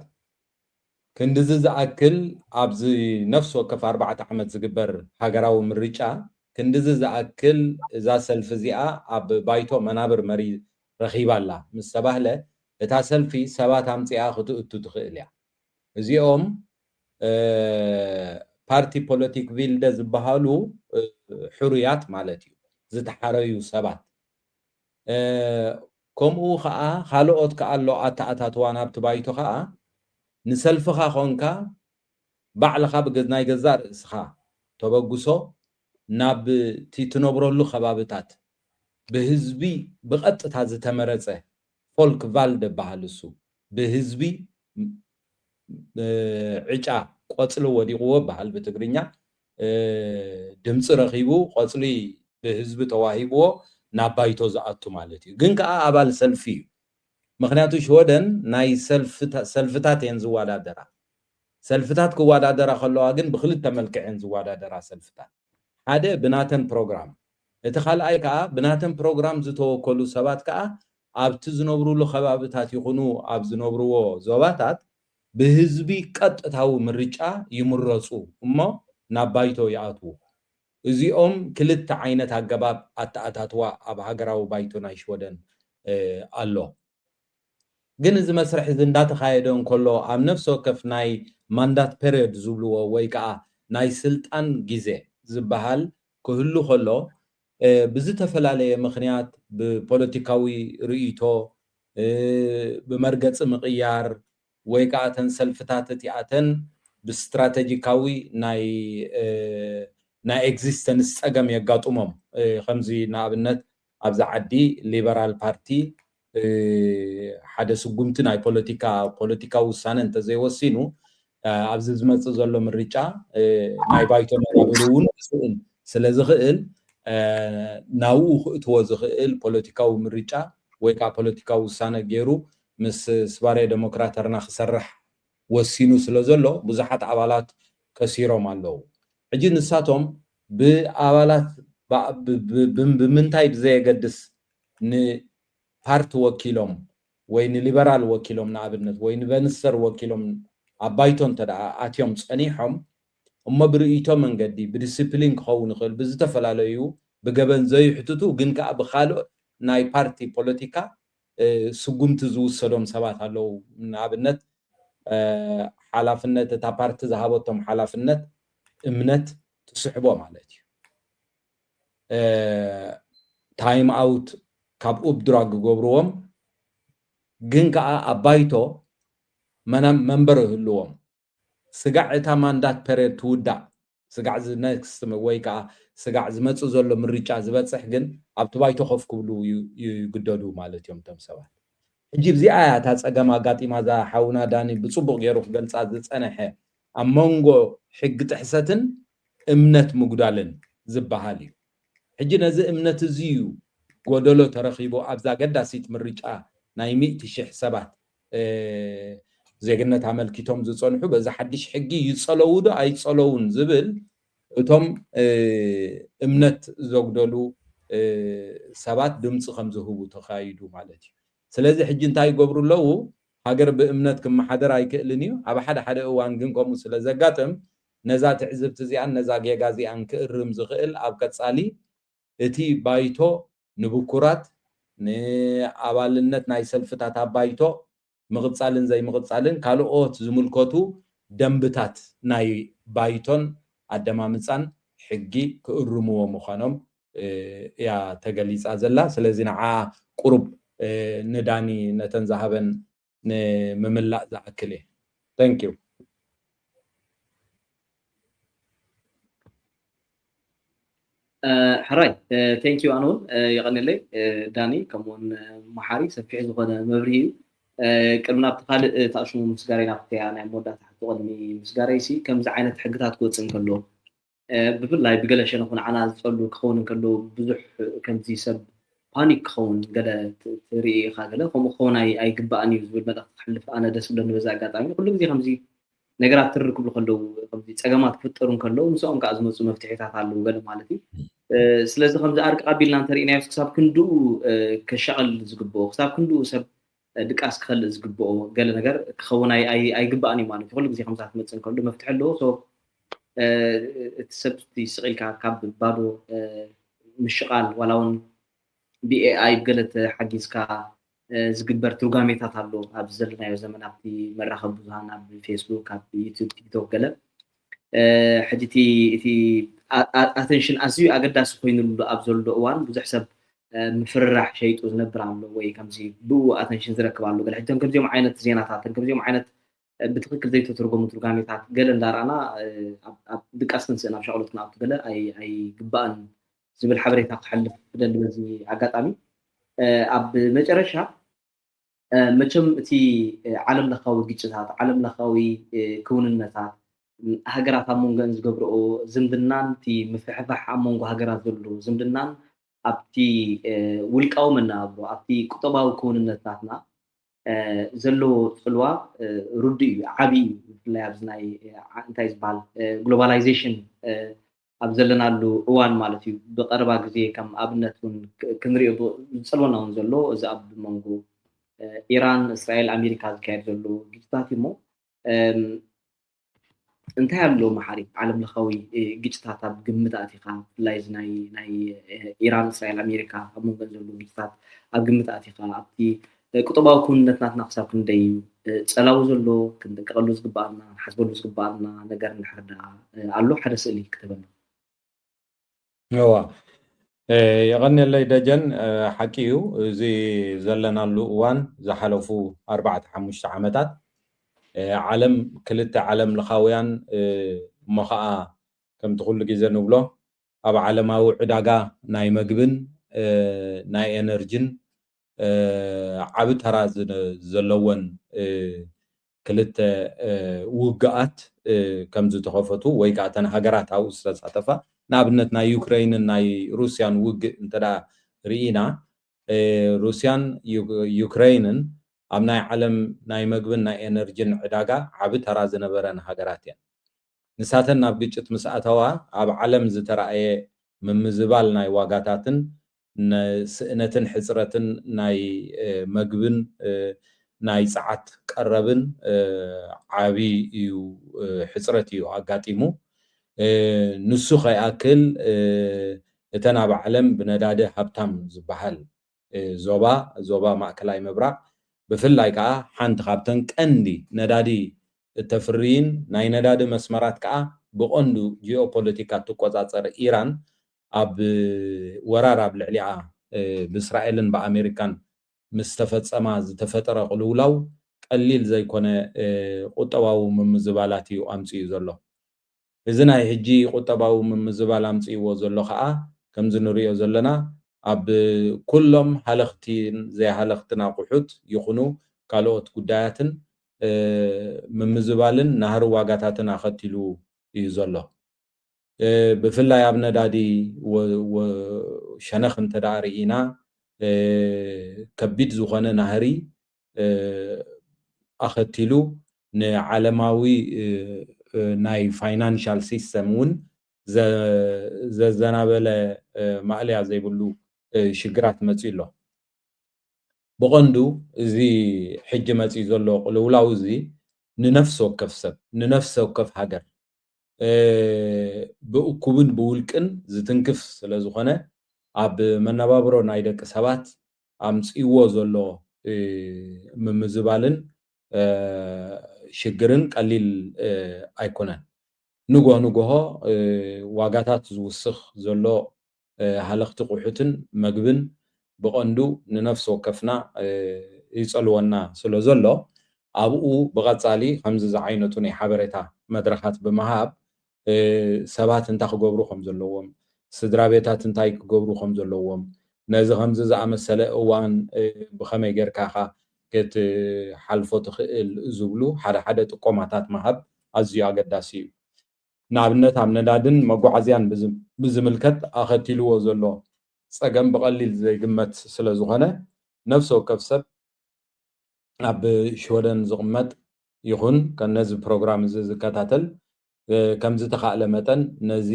ክንድዚ ዝኣክል ኣብዚ ነፍሲ ወከፍ ኣርባዕተ ዓመት ዝግበር ሃገራዊ ምርጫ ክንድዚ ዝኣክል እዛ ሰልፊ እዚኣ ኣብ ባይቶ መናብር መሪ ረኺባ ኣላ ምስ ተባህለ እታ ሰልፊ ሰባት ኣምፂኣ ክትእቱ ትኽእል እያ። እዚኦም ፓርቲ ፖለቲክ ቪልደ ዝበሃሉ ሕሩያት ማለት እዩ ዝተሓረዩ ሰባት ከምኡ ከዓ ካልኦት ከዓ ኣሎ ኣተኣታትዋ ናብቲ ባይቶ ከዓ ንሰልፍኻ ኮንካ ባዕልኻ ብናይ ገዛእ ርእስኻ ተበግሶ ናብ እቲ ትነብረሉ ከባብታት ብህዝቢ ብቐጥታ ዝተመረፀ ፎልክ ቫልደ በሃል እሱ ብህዝቢ ዕጫ ቆፅሊ ወዲቕዎ በሃል ብትግርኛ ድምፂ ረኺቡ ቆፅሊ ብህዝቢ ተዋሂብዎ ናብ ባይቶ ዝኣቱ ማለት እዩ። ግን ከዓ ኣባል ሰልፊ እዩ። ምክንያቱ ሽወደን ናይ ሰልፍታት እየን ዝወዳደራ። ሰልፍታት ክወዳደራ ከለዋ ግን ብክልተ መልክዕ እየን ዝወዳደራ ሰልፍታት። ሓደ ብናተን ፕሮግራም፣ እቲ ካልኣይ ከዓ ብናተን ፕሮግራም ዝተወከሉ ሰባት ከዓ ኣብቲ ዝነብሩሉ ከባብታት ይኹኑ ኣብ ዝነብርዎ ዞባታት ብህዝቢ ቀጥታዊ ምርጫ ይምረፁ እሞ ናብ ባይቶ ይኣትዉ። እዚኦም ክልተ ዓይነት ኣገባብ ኣተኣታትዋ ኣብ ሃገራዊ ባይቶ ናይ ሽወደን ኣሎ። ግን እዚ መስርሕ እዚ እንዳተኻየደ እንከሎ ኣብ ነፍሲ ወከፍ ናይ ማንዳት ፔሪዮድ ዝብልዎ ወይ ከዓ ናይ ስልጣን ግዜ ዝበሃል ክህሉ ከሎ ብዝተፈላለየ ምክንያት ብፖለቲካዊ ርእይቶ ብመርገፂ ምቕያር ወይ ከዓ እተን ሰልፍታት እቲኣተን ብስትራተጂካዊ ናይ ናይ ኤግዚስተንስ ፀገም የጋጥሞም ከምዚ ንኣብነት ኣብዚ ዓዲ ሊበራል ፓርቲ ሓደ ስጉምቲ ናይ ፖለቲካ ፖለቲካዊ ውሳነ እንተዘይወሲኑ ኣብዚ ዝመፅእ ዘሎ ምርጫ ናይ ባይቶ መናብሪ እውን ክስእን ስለዝኽእል ናብኡ ክእትዎ ዝኽእል ፖለቲካዊ ምርጫ ወይ ከዓ ፖለቲካዊ ውሳነ ገይሩ ምስ ስባርያ ዴሞክራተርና ክሰርሕ ወሲኑ ስለ ዘሎ ብዙሓት ኣባላት ከሲሮም ኣለዉ። ሕጂ ንሳቶም ብኣባላት ብምንታይ ብዘየገድስ ንፓርቲ ወኪሎም ወይ ንሊበራል ወኪሎም ንኣብነት ወይ ንቨንስተር ወኪሎም ኣብ ባይቶ እንተ ኣትዮም ፀኒሖም እሞ ብርእይቶ መንገዲ ብዲስፕሊን ክኸውን ይኽእል ብዝተፈላለዩ ብገበን ዘይሕትቱ ግን ከዓ ብካልእ ናይ ፓርቲ ፖለቲካ ስጉምቲ ዝውሰዶም ሰባት ኣለዉ። ንኣብነት ሓላፍነት እታ ፓርቲ ዝሃበቶም ሓላፍነት እምነት ትስሕቦ ማለት እዩ። ታይም ኣውት ካብ ኡብ ድራግ ክገብርዎም ግን ከዓ ኣብ ባይቶ መንበር ይህልዎም። ስጋዕ እታ ማንዳት ፔሬድ ትውዳእ ስጋዕ ዚ ኔክስት ወይ ከዓ ስጋዕ ዝመጽእ ዘሎ ምርጫ ዝበጽሕ ግን ኣብቲ ባይቶ ኮፍ ክብሉ ዩ- ይግደዱ ማለት እዮም እቶም ሰባት። ሕጂ እዚኣ እያ እታ ጸገም ኣጋጢማ እዛ ሓውና ዳኒ ብጽቡቕ ገይሩ ክገልጻ ዝጸነሐ ኣብ መንጎ ሕጊ ጥሕሰትን እምነት ምጉዳልን ዝበሃል እዩ። ሕጂ ነዚ እምነት እዚ እዩ ጎደሎ ተረኺቡ ኣብዛ ገዳሲት ምርጫ ናይ ሚእቲ ሽሕ ሰባት ዜግነት ኣመልኪቶም ዝጸንሑ በዚ ሓድሽ ሕጊ ይጸለዉ ዶ ኣይጸለዉን ዝብል እቶም እምነት ዘጉደሉ ሰባት ድምፂ ከም ዝህቡ ተኻይዱ ማለት እዩ። ስለዚ ሕጂ እንታይ ይገብሩ ኣለዉ? ሃገር ብእምነት ክመሓደር ኣይክእልን እዩ። ኣብ ሓደ ሓደ እዋን ግን ከምኡ ስለ ዘጋጥም ነዛ ትዕዝብቲ እዚኣን ነዛ ጌጋ እዚኣን ክእርም ዝኽእል ኣብ ቀፃሊ እቲ ባይቶ ንብኩራት ንኣባልነት ናይ ሰልፍታት ኣብ ባይቶ ምቕጻልን ዘይምቕጻልን ካልኦት ዝምልከቱ ደንብታት ናይ ባይቶን ኣደማምጻን ሕጊ ክእርምዎ ምዃኖም እያ ተገሊጻ ዘላ። ስለዚ ንዓ ቁሩብ ንዳኒ ነተን ዝሃበን ንምምላእ ዝኣክል እየ። Thank you። ሕራይ thank you ኣነ እውን የቐንለይ ዳኒ ከምኡውን መሓሪ ሰፊሕ ዝኾነ መብርሂ እዩ። ቅድሚ ናብቲ ካልእ ተኣሽሙ ምስጋረይ ናብቲ ናይ መወዳእታ ሕቶ ቅድሚ ምስጋረይ ሲ ከምዚ ዓይነት ሕግታት ክወፅእ እንከሎ ብፍላይ ብገለ ሸነኹ ንዓና ዝፀሉ ክኸውን እንከሎ ብዙሕ ከምዚ ሰብ ፓኒክ ክኸውን ገለ ትርኢ ኢኻ ገለ ከምኡ ክኸውን ኣይግባእን እዩ ዝብል መልእኽቲ ክሕልፍ ኣነ ደስ ብለኒ። በዚ ኣጋጣሚ ኩሉ ግዜ ከምዚ ነገራት ትርር ክብሉ ከለዉ ከምዚ ፀገማት ክፍጠሩ እንከለዉ ምስኦም ከዓ ዝመፁ መፍትሒታት ኣለዉ ገለ ማለት እዩ። ስለዚ ከምዚ ኣርቂ ኣቢልና እንተሪእናዮስ ክሳብ ክንድኡ ከሻቐል ዝግብኦ ክሳብ ክንድኡ ሰብ ድቃስ ክኸልእ ዝግብኦ ገለ ነገር ክኸውን ኣይግባእን እዩ ማለት እዩ። ኩሉ ግዜ ከምዛ ትመፅእ እንከሎ መፍትሒ ኣለዎ። እቲ ሰብ ስቕ ኢልካ ካብ ባዶ ምሽቓል ዋላ እውን ብኤኣይ ብገለ ተሓጊዝካ ዝግበር ትርጓሜታት ኣሎ ኣብዚ ዘለናዮ ዘመን ኣብቲ መራኸቢ ብዙሃን ኣብ ፌስቡክ ኣብ ዩቱብ ቲክቶክ ገለ ሕጂ እቲ ኣተንሽን ኣዝዩ ኣገዳሲ ኮይኑሉ ኣብ ዘሎ እዋን ብዙሕ ሰብ ምፍርራሕ ሸይጡ ዝነብር ኣሎ ወይ ከምዚ ብኡ ኣተንሽን ዝረክብ ኣሎ ገለ ሕጂ ከምዚኦም ዓይነት ዜናታት ከምዚኦም ዓይነት ብትክክል ዘይተተርጎሙ ትርጓሜታት ገለ እንዳረኣና ኣብ ድቃስ ክንስእ ናብ ሻቕሎት ክንኣቱ ገለ ኣይግባእን ዝብል ሓበሬታ ክሓልፍ ክደሊ በዚ ኣጋጣሚ ኣብ መጨረሻ መቸም እቲ ዓለም ለኻዊ ግጭታት ዓለም ለኻዊ ክውንነታት ሃገራት ኣብ መንጎን ዝገብርኦ ዝምድናን እቲ ምፍሕፋሕ ኣብ መንጎ ሃገራት ዘሎ ዝምድናን ኣብቲ ውልቃዊ መነባብሮ ኣብቲ ቁጠባዊ ክውንነት ናትና ዘለዎ ፅልዋ ርዱእ እዩ፣ ዓብዪ እዩ። ብፍላይ ኣብዚ ናይ እንታይ ዝበሃል ግሎባላይዜሽን ኣብ ዘለናሉ እዋን ማለት እዩ። ብቐረባ ግዜ ከም ኣብነት እውን ክንሪኦ ዝፀልወና እውን ዘሎ እዚ ኣብ መንጎ ኢራን፣ እስራኤል፣ ኣሜሪካ ዝካየድ ዘሎ ግጭታት እዩ እሞ እንታይ ኣሎ መሓሪ ዓለም ለኻዊ ግጭታት ኣብ ግምት ኣቲኻ ብፍላይ እዚ ናይ ናይ ኢራን እስራኤል ኣሜሪካ ኣብ መንጎን ዘሎ ግጭታት ኣብ ግምት ኣቲኻ ኣብቲ ቁጠባዊ ክውንነት ናትና ክሳብ ክንደይ እዩ ፀላዊ ዘሎ ክንጥንቀቐሉ ዝግበኣና ንሓስበሉ ዝግበኣና ነገር እንድሕር ደኣ ኣሎ ሓደ ስእሊ ክትህበና። እዋ የቐንየለይ ደጀን። ሓቂ እዩ፣ እዚ ዘለናሉ እዋን ዝሓለፉ ኣርባዕተ ሓሙሽተ ዓመታት ዓለም ክልተ ዓለም ለኻውያን እሞ ኸዓ ከምቲ ኩሉ ግዜ ንብሎ ኣብ ዓለማዊ ዕዳጋ ናይ መግብን ናይ ኤነርጅን ዓቢ ተራ ዘለወን ክልተ ውግኣት ከም ዝተኸፈቱ ወይ ከዓ እተን ሃገራት ኣብኡ ዝተሳተፋ ንኣብነት ናይ ዩክረይንን ናይ ሩስያን ውግእ እንተ ርኢና ሩስያን ዩክረይንን ኣብ ናይ ዓለም ናይ መግብን ናይ ኤነርጂን ዕዳጋ ዓቢ ተራ ዝነበረን ሃገራት እየን። ንሳተን ናብ ግጭት ምስ ኣተዋ ኣብ ዓለም ዝተራእየ ምምዝባል ናይ ዋጋታትን ስእነትን ሕፅረትን ናይ መግብን ናይ ፀዓት ቀረብን ዓቢ እዩ ሕፅረት እዩ ኣጋጢሙ። ንሱ ከይኣክል እተን ኣብ ዓለም ብነዳዲ ሃብታም ዝበሃል ዞባ ዞባ ማእከላይ ምብራቕ ብፍላይ ከዓ ሓንቲ ካብተን ቀንዲ ነዳዲ እተፍርይን ናይ ነዳዲ መስመራት ከዓ ብቐንዱ ጂኦፖለቲካ እትቆፃፀር ኢራን ኣብ ወራር ኣብ ልዕሊኣ ብእስራኤልን ብኣሜሪካን ምስ ተፈፀማ ዝተፈጠረ ቅልውላው ቀሊል ዘይኮነ ቁጠባዊ ምምዝባላት እዩ ኣምፅኡ ዘሎ። እዚ ናይ ሕጂ ቁጠባዊ ምምዝባል ኣምፅእዎ ዘሎ ከዓ ከምዚ ንሪኦ ዘለና ኣብ ኩሎም ሃለኽትን ዘይሃለኽትን ኣቑሑት ይኹኑ ካልኦት ጉዳያትን ምምዝባልን ናህሪ ዋጋታትን ኣኸቲሉ እዩ ዘሎ። ብፍላይ ኣብ ነዳዲ ሸነኽ እንተ ደኣ ርኢና ከቢድ ዝኾነ ናህሪ ኣኸቲሉ ንዓለማዊ ናይ ፋይናንሻል ሲስተም እውን ዘዘናበለ ማእለያ ዘይብሉ ሽግራት መፅኡ ኣሎ። ብቐንዱ እዚ ሕጂ መፅኡ ዘሎ ቅልውላው እዚ ንነፍሲ ወከፍ ሰብ ንነፍሲ ወከፍ ሃገር ብእኩብን ብውልቅን ዝትንክፍ ስለ ዝኾነ ኣብ መነባብሮ ናይ ደቂ ሰባት ኣምፅእዎ ዘሎ ምምዝባልን ሽግርን ቀሊል ኣይኮነን። ንጎ ንጎሆ ዋጋታት ዝውስኽ ዘሎ ሃለኽቲ ቁሑትን መግብን ብቐንዱ ንነፍሲ ወከፍና ይጸልወና ስለ ዘሎ ኣብኡ ብቐጻሊ ከምዚ ዝዓይነቱ ናይ ሓበሬታ መድረኻት ብምሃብ ሰባት እንታይ ክገብሩ ከም ዘለዎም፣ ስድራ ቤታት እንታይ ክገብሩ ከም ዘለዎም፣ ነዚ ከምዚ ዝኣመሰለ እዋን ብኸመይ ጌርካ ኢኻ ክትሓልፎ ትኽእል ዝብሉ ሓደ ሓደ ጥቆማታት ምሃብ ኣዝዩ ኣገዳሲ እዩ። ንኣብነት ኣብ ነዳድን መጓዓዝያን ብዝምልከት ኣኸቲልዎ ዘሎ ጸገም ብቐሊል ዘይግመት ስለ ዝኾነ ነፍሲ ወከፍ ሰብ ኣብ ሽወደን ዝቕመጥ ይኹን ነዚ ፕሮግራም እዚ ዝከታተል ከም ዝተኻእለ መጠን ነዚ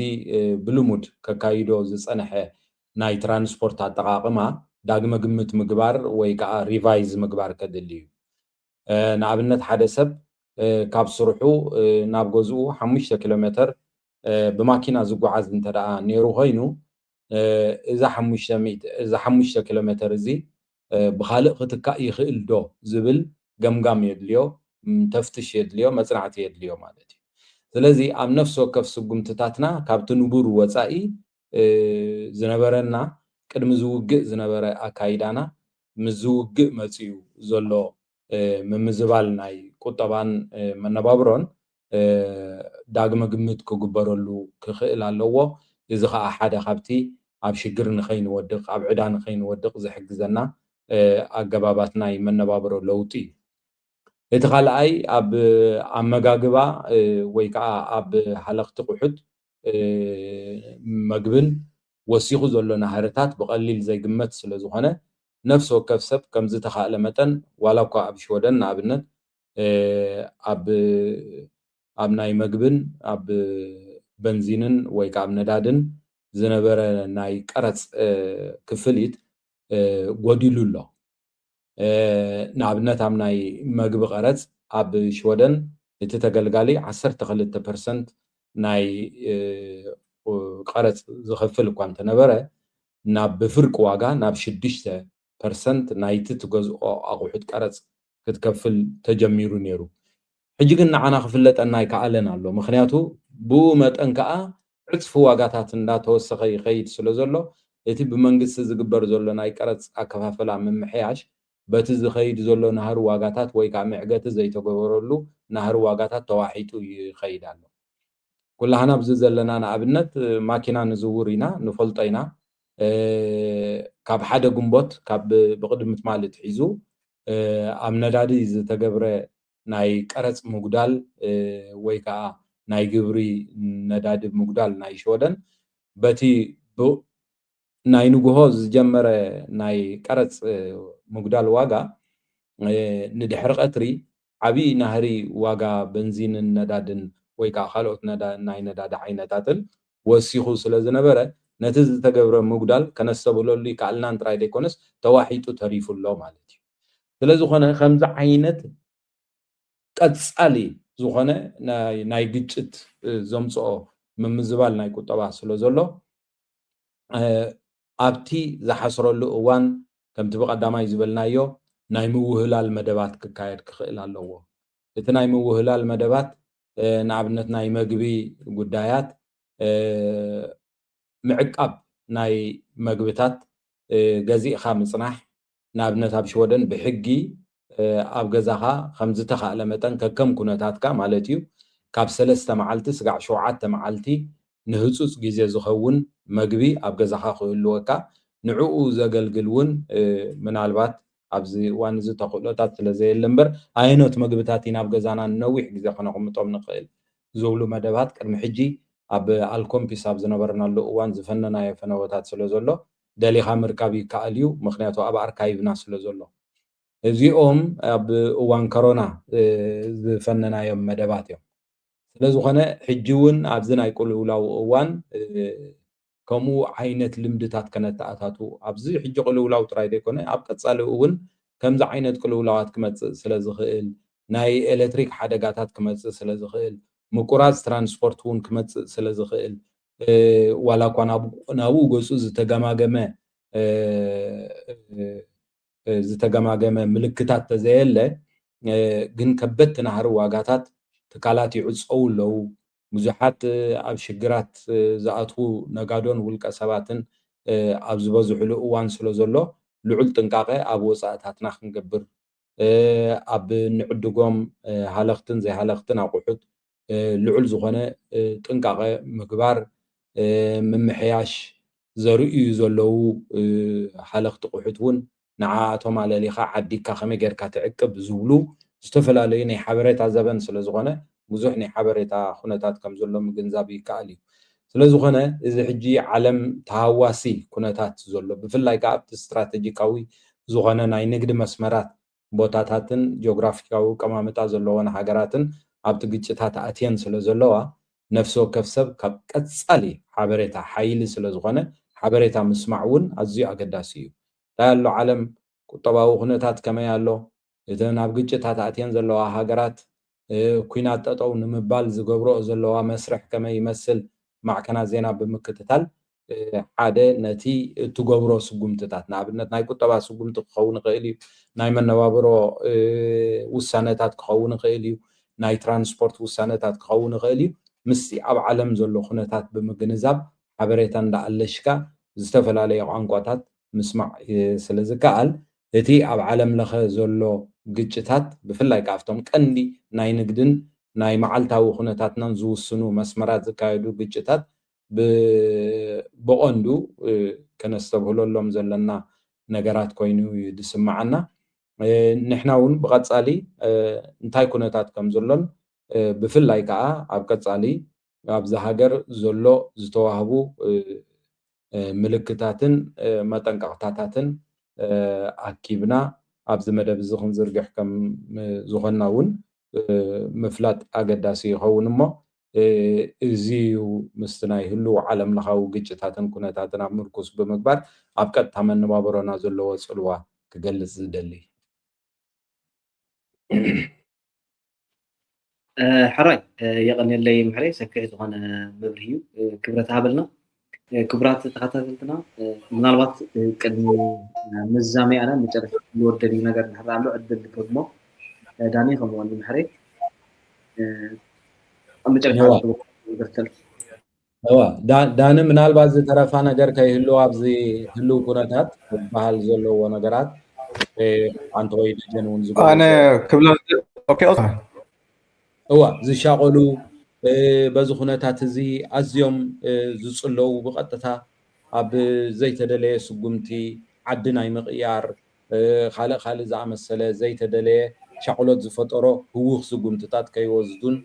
ብልሙድ ከካይዶ ዝጸንሐ ናይ ትራንስፖርት ኣጠቓቕማ ዳግመ ግምት ምግባር ወይ ከዓ ሪቫይዝ ምግባር ከድሊ እዩ። ንኣብነት ሓደ ሰብ ካብ ስርሑ ናብ ገዝኡ ሓሙሽተ ኪሎ ሜተር ብማኪና ዝጓዓዝ እንተ ደኣ ነይሩ ኮይኑ እዛ ሓሙሽተ ኪሎ ሜተር እዚ ብካልእ ክትካእ ይኽእል ዶ ዝብል ገምጋም የድልዮ፣ ተፍትሽ የድልዮ፣ መፅናዕቲ የድልዮ ማለት እዩ። ስለዚ ኣብ ነፍሲ ወከፍ ስጉምትታትና ካብቲ ንቡር ወፃኢ ዝነበረና ቅድሚ ዝውግእ ዝነበረ ኣካይዳና ምስ ዝውግእ መፅዩ ዘሎ ምምዝባል ናይ ቁጠባን መነባብሮን ዳግመ ግምት ክግበረሉ ክኽእል ኣለዎ። እዚ ከዓ ሓደ ካብቲ ኣብ ሽግር ንኸይንወድቕ ኣብ ዕዳ ንኸይንወድቕ ዝሕግዘና ኣገባባት ናይ መነባብሮ ለውጢ እዩ። እቲ ካልኣይ ኣብ ኣመጋግባ ወይ ከዓ ኣብ ሃለኽቲ ቁሑት መግብን ወሲኹ ዘሎ ናህርታት ብቐሊል ዘይግመት ስለ ዝኾነ ነፍሲ ወከፍ ሰብ ከም ዝተኻእለ መጠን ዋላ እኳ ኣብ ሽወደን ንኣብነት ኣብ ኣብ ናይ መግብን ኣብ በንዚንን ወይ ከዓ ኣብ ነዳድን ዝነበረ ናይ ቀረፅ ክፍሊት ጎዲሉ ኣሎ። ንኣብነት ኣብ ናይ መግቢ ቀረፅ ኣብ ሽወደን እቲ ተገልጋሊ ዓሰርተ ክልተ ፐርሰንት ናይ ቀረፅ ዝኸፍል እኳ እንተነበረ ናብ ብፍርቂ ዋጋ ናብ ሽዱሽተ ፐርሰንት ናይቲ ትገዝኦ ኣቑሑት ቀረፅ ክትከፍል ተጀሚሩ ነይሩ። ሕጂ ግን ንዓና ክፍለጠና ኣይከኣለን ኣሎ። ምክንያቱ ብኡ መጠን ከዓ ዕፅፊ ዋጋታት እንዳተወሰኸ ይኸይድ ስለ ዘሎ እቲ ብመንግስቲ ዝግበር ዘሎ ናይ ቀረፅ ኣከፋፈላ ምምሕያሽ በቲ ዝኸይድ ዘሎ ናህሪ ዋጋታት ወይ ከዓ መዕገቲ ዘይተገበረሉ ናህሪ ዋጋታት ተዋሒጡ ይኸይድ ኣሎ። ኩላህና ኣብዚ ዘለና ንኣብነት ማኪና ንዝውር ኢና ንፈልጦ ኢና። ካብ ሓደ ግንቦት ካብ ብቅድሚ ትማሊ ትሒዙ ኣብ ነዳዲ ዝተገብረ ናይ ቀረፅ ምጉዳል ወይ ከዓ ናይ ግብሪ ነዳዲ ምጉዳል ናይ ሽወደን በቲ ናይ ንጉሆ ዝጀመረ ናይ ቀረፅ ምጉዳል ዋጋ ንድሕሪ ቀትሪ ዓብዪ ናህሪ ዋጋ በንዚንን ነዳድን ወይ ከዓ ካልኦት ናይ ነዳዲ ዓይነታትን ወሲኹ ስለ ዝነበረ ነቲ ዝተገብረ ምጉዳል ከነስተብህለሉ ይከኣልናን ጥራይ ዘይኮነስ ተዋሒጡ ተሪፉ ኣሎ ማለት እዩ። ስለዝኾነ ከምዚ ዓይነት ቀፃሊ ዝኾነ ናይ ግጭት ዘምፅኦ ምምዝባል ናይ ቁጠባ ስለ ዘሎ ኣብቲ ዝሓስረሉ እዋን ከምቲ ብቐዳማይ ዝበልናዮ ናይ ምውህላል መደባት ክካየድ ክኽእል ኣለዎ። እቲ ናይ ምውህላል መደባት ንኣብነት ናይ መግቢ ጉዳያት ምዕቃብ ናይ መግብታት ገዚእኻ ምፅናሕ ንኣብነት ኣብ ሽወደን ብሕጊ ኣብ ገዛኻ ከም ዝተኻእለ መጠን ከከም ኩነታትካ ማለት እዩ ካብ ሰለስተ መዓልቲ ስጋዕ ሸውዓተ መዓልቲ ንህፁፅ ግዜ ዝኸውን መግቢ ኣብ ገዛኻ ክህልወካ፣ ንዕኡ ዘገልግል እውን ምናልባት ኣብዚ እዋን እዚ ተኽእሎታት ስለ ዘየለ እምበር ኣየኖት መግብታት ኢና ኣብ ገዛና ንነዊሕ ግዜ ከነቕምጦም ንኽእል ዝብሉ መደባት ቅድሚ ሕጂ ኣብ ኣልኮምፒስ ኣብ ዝነበርናሉ እዋን ዝፈነናዮ ፈነወታት ስለ ዘሎ ደሊኻ ምርካብ ይከኣል እዩ። ምክንያቱ ኣብ ኣርካይቭና ስለ ዘሎ። እዚኦም ኣብ እዋን ኮሮና ዝፈነናዮም መደባት እዮም። ስለዝኾነ ሕጂ እውን ኣብዚ ናይ ቅልውላው እዋን ከምኡ ዓይነት ልምድታት ከነተኣታቱ ኣብዚ ሕጂ ቅልውላው ጥራይ ዘይኮነ ኣብ ቀፃሊ እውን ከምዚ ዓይነት ቅልውላዋት ክመፅእ ስለ ዝኽእል ናይ ኤሌክትሪክ ሓደጋታት ክመፅእ ስለ ዝኽእል ምቁራፅ ትራንስፖርት እውን ክመፅእ ስለ ዝኽእል ዋላ እኳ ናብኡ ገፁ ዝተገማገመ ዝተገማገመ ምልክታት ተዘየለ ግን ከበድቲ ናህሪ ዋጋታት ትካላት ይዕፀው ኣለዉ። ብዙሓት ኣብ ሽግራት ዝኣትዉ ነጋዶን ውልቀ ሰባትን ኣብ ዝበዝሕሉ እዋን ስለ ዘሎ ልዑል ጥንቃቐ ኣብ ወፃእታትና ክንገብር ኣብ ንዕድጎም ሃለኽትን ዘይሃለኽትን ኣቑሑት ልዑል ዝኾነ ጥንቃቐ ምግባር ምምሕያሽ ዘርእዩ ዘለዉ ሃለኽቲ ቁሑት እውን ንዓኣቶም ኣለሊኻ ዓዲግካ ከመይ ጌርካ ትዕቅብ ዝብሉ ዝተፈላለዩ ናይ ሓበሬታ ዘበን ስለ ዝኾነ ብዙሕ ናይ ሓበሬታ ኩነታት ከም ዘሎ ምግንዛብ ይከኣል እዩ። ስለ ዝኾነ እዚ ሕጂ ዓለም ተሃዋሲ ኩነታት ዘሎ ብፍላይ ከዓ ኣብቲ ስትራቴጂካዊ ዝኾነ ናይ ንግዲ መስመራት ቦታታትን ጂኦግራፊካዊ ኣቀማምጣ ዘለወን ሃገራትን ኣብቲ ግጭታት ኣትየን ስለ ዘለዋ ነፍሲ ወከፍ ሰብ ካብ ቀፃሊ ሓበሬታ ሓይሊ ስለ ዝኾነ ሓበሬታ ምስማዕ እውን ኣዝዩ ኣገዳሲ እዩ። እንታይ ኣሎ ዓለም ቁጠባዊ ኩነታት ከመይ ኣሎ እተን ኣብ ግጭታት ኣትየን ዘለዋ ሃገራት ኩናት ጠጠው ንምባል ዝገብረኦ ዘለዋ መስርሕ ከመይ ይመስል ማዕከናት ዜና ብምክትታል ሓደ ነቲ እትገብሮ ስጉምትታት ንኣብነት ናይ ቁጠባ ስጉምቲ ክኸውን ይኽእል እዩ ናይ መነባብሮ ውሳነታት ክኸውን ይኽእል እዩ ናይ ትራንስፖርት ውሳነታት ክኸውን ይኽእል እዩ ምስቲ ኣብ ዓለም ዘሎ ኩነታት ብምግንዛብ ሓበሬታ እንዳኣለሽካ ዝተፈላለዩ ቋንቋታት ምስማዕ ስለ ዝከኣል እቲ ኣብ ዓለም ለኸ ዘሎ ግጭታት ብፍላይ ካብቶም ቀንዲ ናይ ንግድን ናይ መዓልታዊ ኩነታትናን ዝውስኑ መስመራት ዝካየዱ ግጭታት ብቐንዱ ከነስተብህለሎም ዘለና ነገራት ኮይኑ እዩ ዝስምዓና። ንሕና እውን ብቐፃሊ እንታይ ኩነታት ከም ዘሎን ብፍላይ ከዓ ኣብ ቀፃሊ ኣብዚ ሃገር ዘሎ ዝተዋህቡ ምልክታትን መጠንቀቕታታትን ኣኪብና ኣብዚ መደብ እዚ ክንዝርግሕ ከም ዝኾንና እውን ምፍላጥ ኣገዳሲ ይኸውን እሞ እዚ እዩ ምስቲ ናይ ህልው ዓለም ለኻዊ ግጭታትን ኩነታትን ኣብ ምርኩስ ብምግባር ኣብ ቀጥታ መነባበሮና ዘለዎ ፅልዋ ክገልፅ ዝደሊ። ሕራይ የቐንየለይ ምሕረይ ሰፊሕ ዝኾነ መብርሂ እዩ። ክብረት ሃበልና። ክቡራት ተኸታተልትና ምናልባት ቅድሚ ምዛመይ ኣነ መጨረሻ ክወደል እዩ ነገር እንድሕር ኣሎ ዕድል ክህብሞ ዳኒ ከምኡውን ምሕረይ ኣብ መጨረሻ እዋ ዳኒ ምናልባት ዝተረፋ ነገር ከይህልው ኣብዚ ህልው ኩነታት ዝበሃል ዘለዎ ነገራት ኣንተ ወይ ደጀን እውን ዝገ ኣነ ክብላ እዋ ዝሻቐሉ በዚ ኩነታት እዚ ኣዝዮም ዝፅለዉ ብቐጥታ ኣብ ዘይተደለየ ስጉምቲ ዓዲ ናይ ምቕያር ካልእ ካልእ ዝኣመሰለ ዘይተደለየ ሻቕሎት ዝፈጠሮ ህውኽ ስጉምትታት ከይወስዱን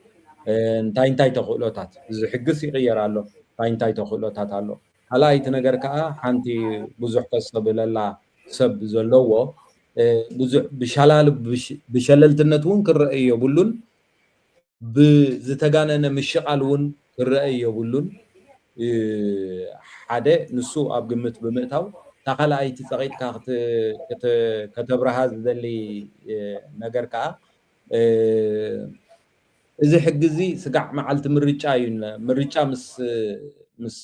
እንታይ እንታይ ተኽእሎታት እዚ ሕግስ ይቕየር ኣሎ እንታይ እንታይ ተኽእሎታት ኣሎ ካልኣይቲ ነገር ከዓ ሓንቲ ብዙሕ ከስተብህለላ ሰብ ዘለዎ ብዙሕ ብሻላል ብሸለልትነት እውን ክረአ የብሉን ብዝተጋነነ ምሽቓል እውን ክረአ የብሉን ሓደ ንሱ ኣብ ግምት ብምእታው እታ ካልኣይቲ ፀቒጥካ ከተብርሃ ዝደሊ ነገር ከዓ እዚ ሕጊ እዚ ስጋዕ መዓልቲ ምርጫ እዩ ምርጫ ምስ ምስ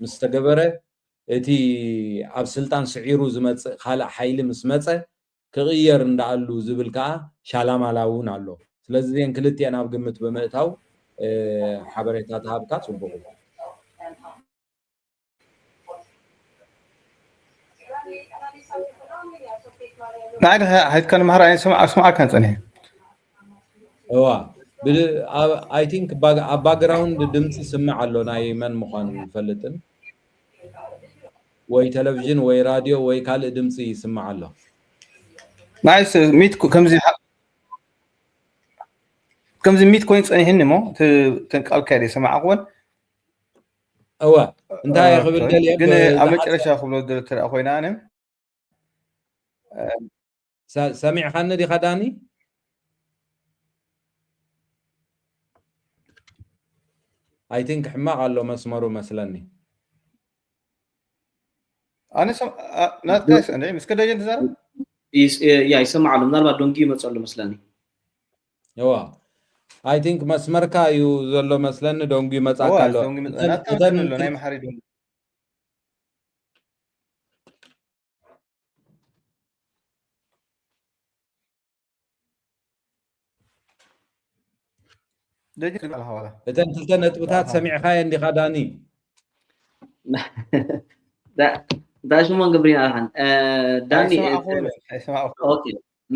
ምስ ተገበረ እቲ ኣብ ስልጣን ስዒሩ ዝመፅእ ካልእ ሓይሊ ምስ መፀ ክቕየር እንዳኣሉ ዝብል ከዓ ሻላማላ እውን ኣሎ ስለዚ እዚአን ክልቲአን ኣብ ግምት ብምእታው ሓበሬታ ተሃብካ ፅቡቅ እዩ ንዓይ ድኻ ሓይትካ ንምሃር ኣይ ስምዓካን ፀኒሐ እዋ I think ኣብ background ድምፂ ይስማዕ ኣሎ፣ ናይ መን ምዃኑ ይፈልጥን፣ ወይ ቴሌቪዥን ወይ ራድዮ ወይ ካልእ ድምፂ ይስማዕ ኣሎ። ናይስ ሚት ከምዚ ከምዚ ሚት ኮይኑ ፀኒሕኒ እሞ ተንቃልካ ይሰማዕክዎን። እወ እንታይ ክብል ገሊኦም ግን ኣብ መጨረሻ ክብሎ ዝደለ ተደኣ ኮይና ኣነ ሰሚዕኻኒ ዲኻ ዳኒ? I think ሕማቕ ኣሎ መስመሩ መስለኒ። ኣነ ናትካስ እንደ ምስ ከደጀ ትዛረብ ያ ይሰማዕ ኣሎ። ምናልባት ደንጉዩ ይመፀሉ መስለኒ። እዋ I think መስመርካ እዩ ዘሎ መስለኒ። ደንጉዩ ይመፃካ ኣሎ። ደንጉዩ ይመፃ ናትካ መስለኒ ኣሎ ናይ መሓሪ ደንጉ እተን ክልተ ነጥብታት ሰሚዕኻየን ዲኻ ዳኒ? እንታይ ሽሞን ግብሪን ኣልሓን ዳኒ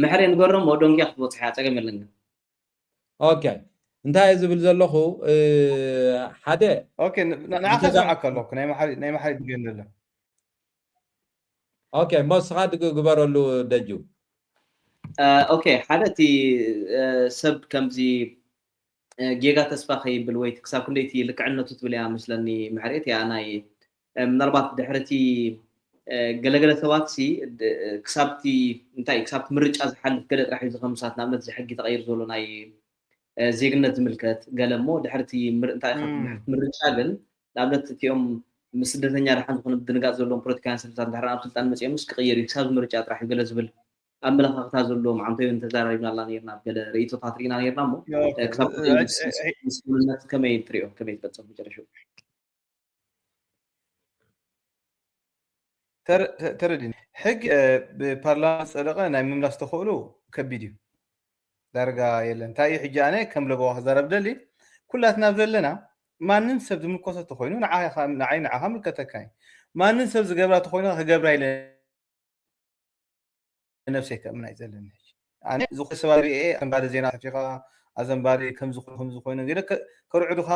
ምሕሬ ንገሮም ደንጉያ ክትበፅሕ እያ ፀገም የለን። ኦኬ እንታይ ዝብል ዘለኹ ሓደ ንዓኻ ሰምዓካ ኣለኹ ናይ መሓሪ ድገን ዘሎ ኦኬ እሞ እስኻ ግበረሉ ደጁ። ኦኬ ሓደ እቲ ሰብ ከምዚ ጌጋ ተስፋ ከይብል ወይ ክሳብ ክንደይቲ ልክዕነቱ ትብል እያ መስለኒ ምሕሬት እያ ናይ ምናልባት ድሕርቲ ገለገለ ሰባት ሲ ክሳብቲ እንታይ ክሳብቲ ምርጫ ዝሓልፍ ገለ ጥራሕ እዩ ዝኸምሳት ንኣብነት እዚ ሕጊ ተቐይር ዘሎ ናይ ዜግነት ዝምልከት ገለ እሞ ድሕርቲ ምርጫ ግን ንኣብነት እቲኦም ምስ ስደተኛ ድሓን ዝኾነ ምድንጋፅ ዘለዎም ፖለቲካውያን ሰልፍታት እንድሕር ኣብ ስልጣን መፂኦም ምስ ክቕየር እዩ ክሳብ ምርጫ ጥራሕ እዩ ገለ ዝብል ኣመለኻኽታ ዘለዎም ዓንተዩ ተዛራሪብና ኣላ ነርና ኣብ ገለ ርእቶታት ርኢና ነርና እሞ ክሳብ ምስልነት ከመይ ትሪኦ ከመይ ትገልፆ መጨረሻ ተረዲኒ ሕግ ብፓርላማ ዝፀደቐ ናይ ምምላስ ተኽእሎ ከቢድ እዩ ዳርጋ የለን እንታይ እዩ ሕጂ ኣነ ከም ለበዋ ክዛረብ ደሊ ኩላትና ዘለና ማንም ሰብ ዝምልከቶ ተኮይኑ ንዓይ ንዓኻ ምልከተካ እዩ ማንም ሰብ ዝገብራ ተኮይኑ ክገብራ ኢለ ነብሰይ ከእምና እዩ ዘለኒ ኣነ ዝኾነ ሰባት ሪኤ ኣዘንባሪ ዜና ሰፊኻ ኣዘንባሪ ከምዚ ኮይኑ ገለ ከርዕዱኻ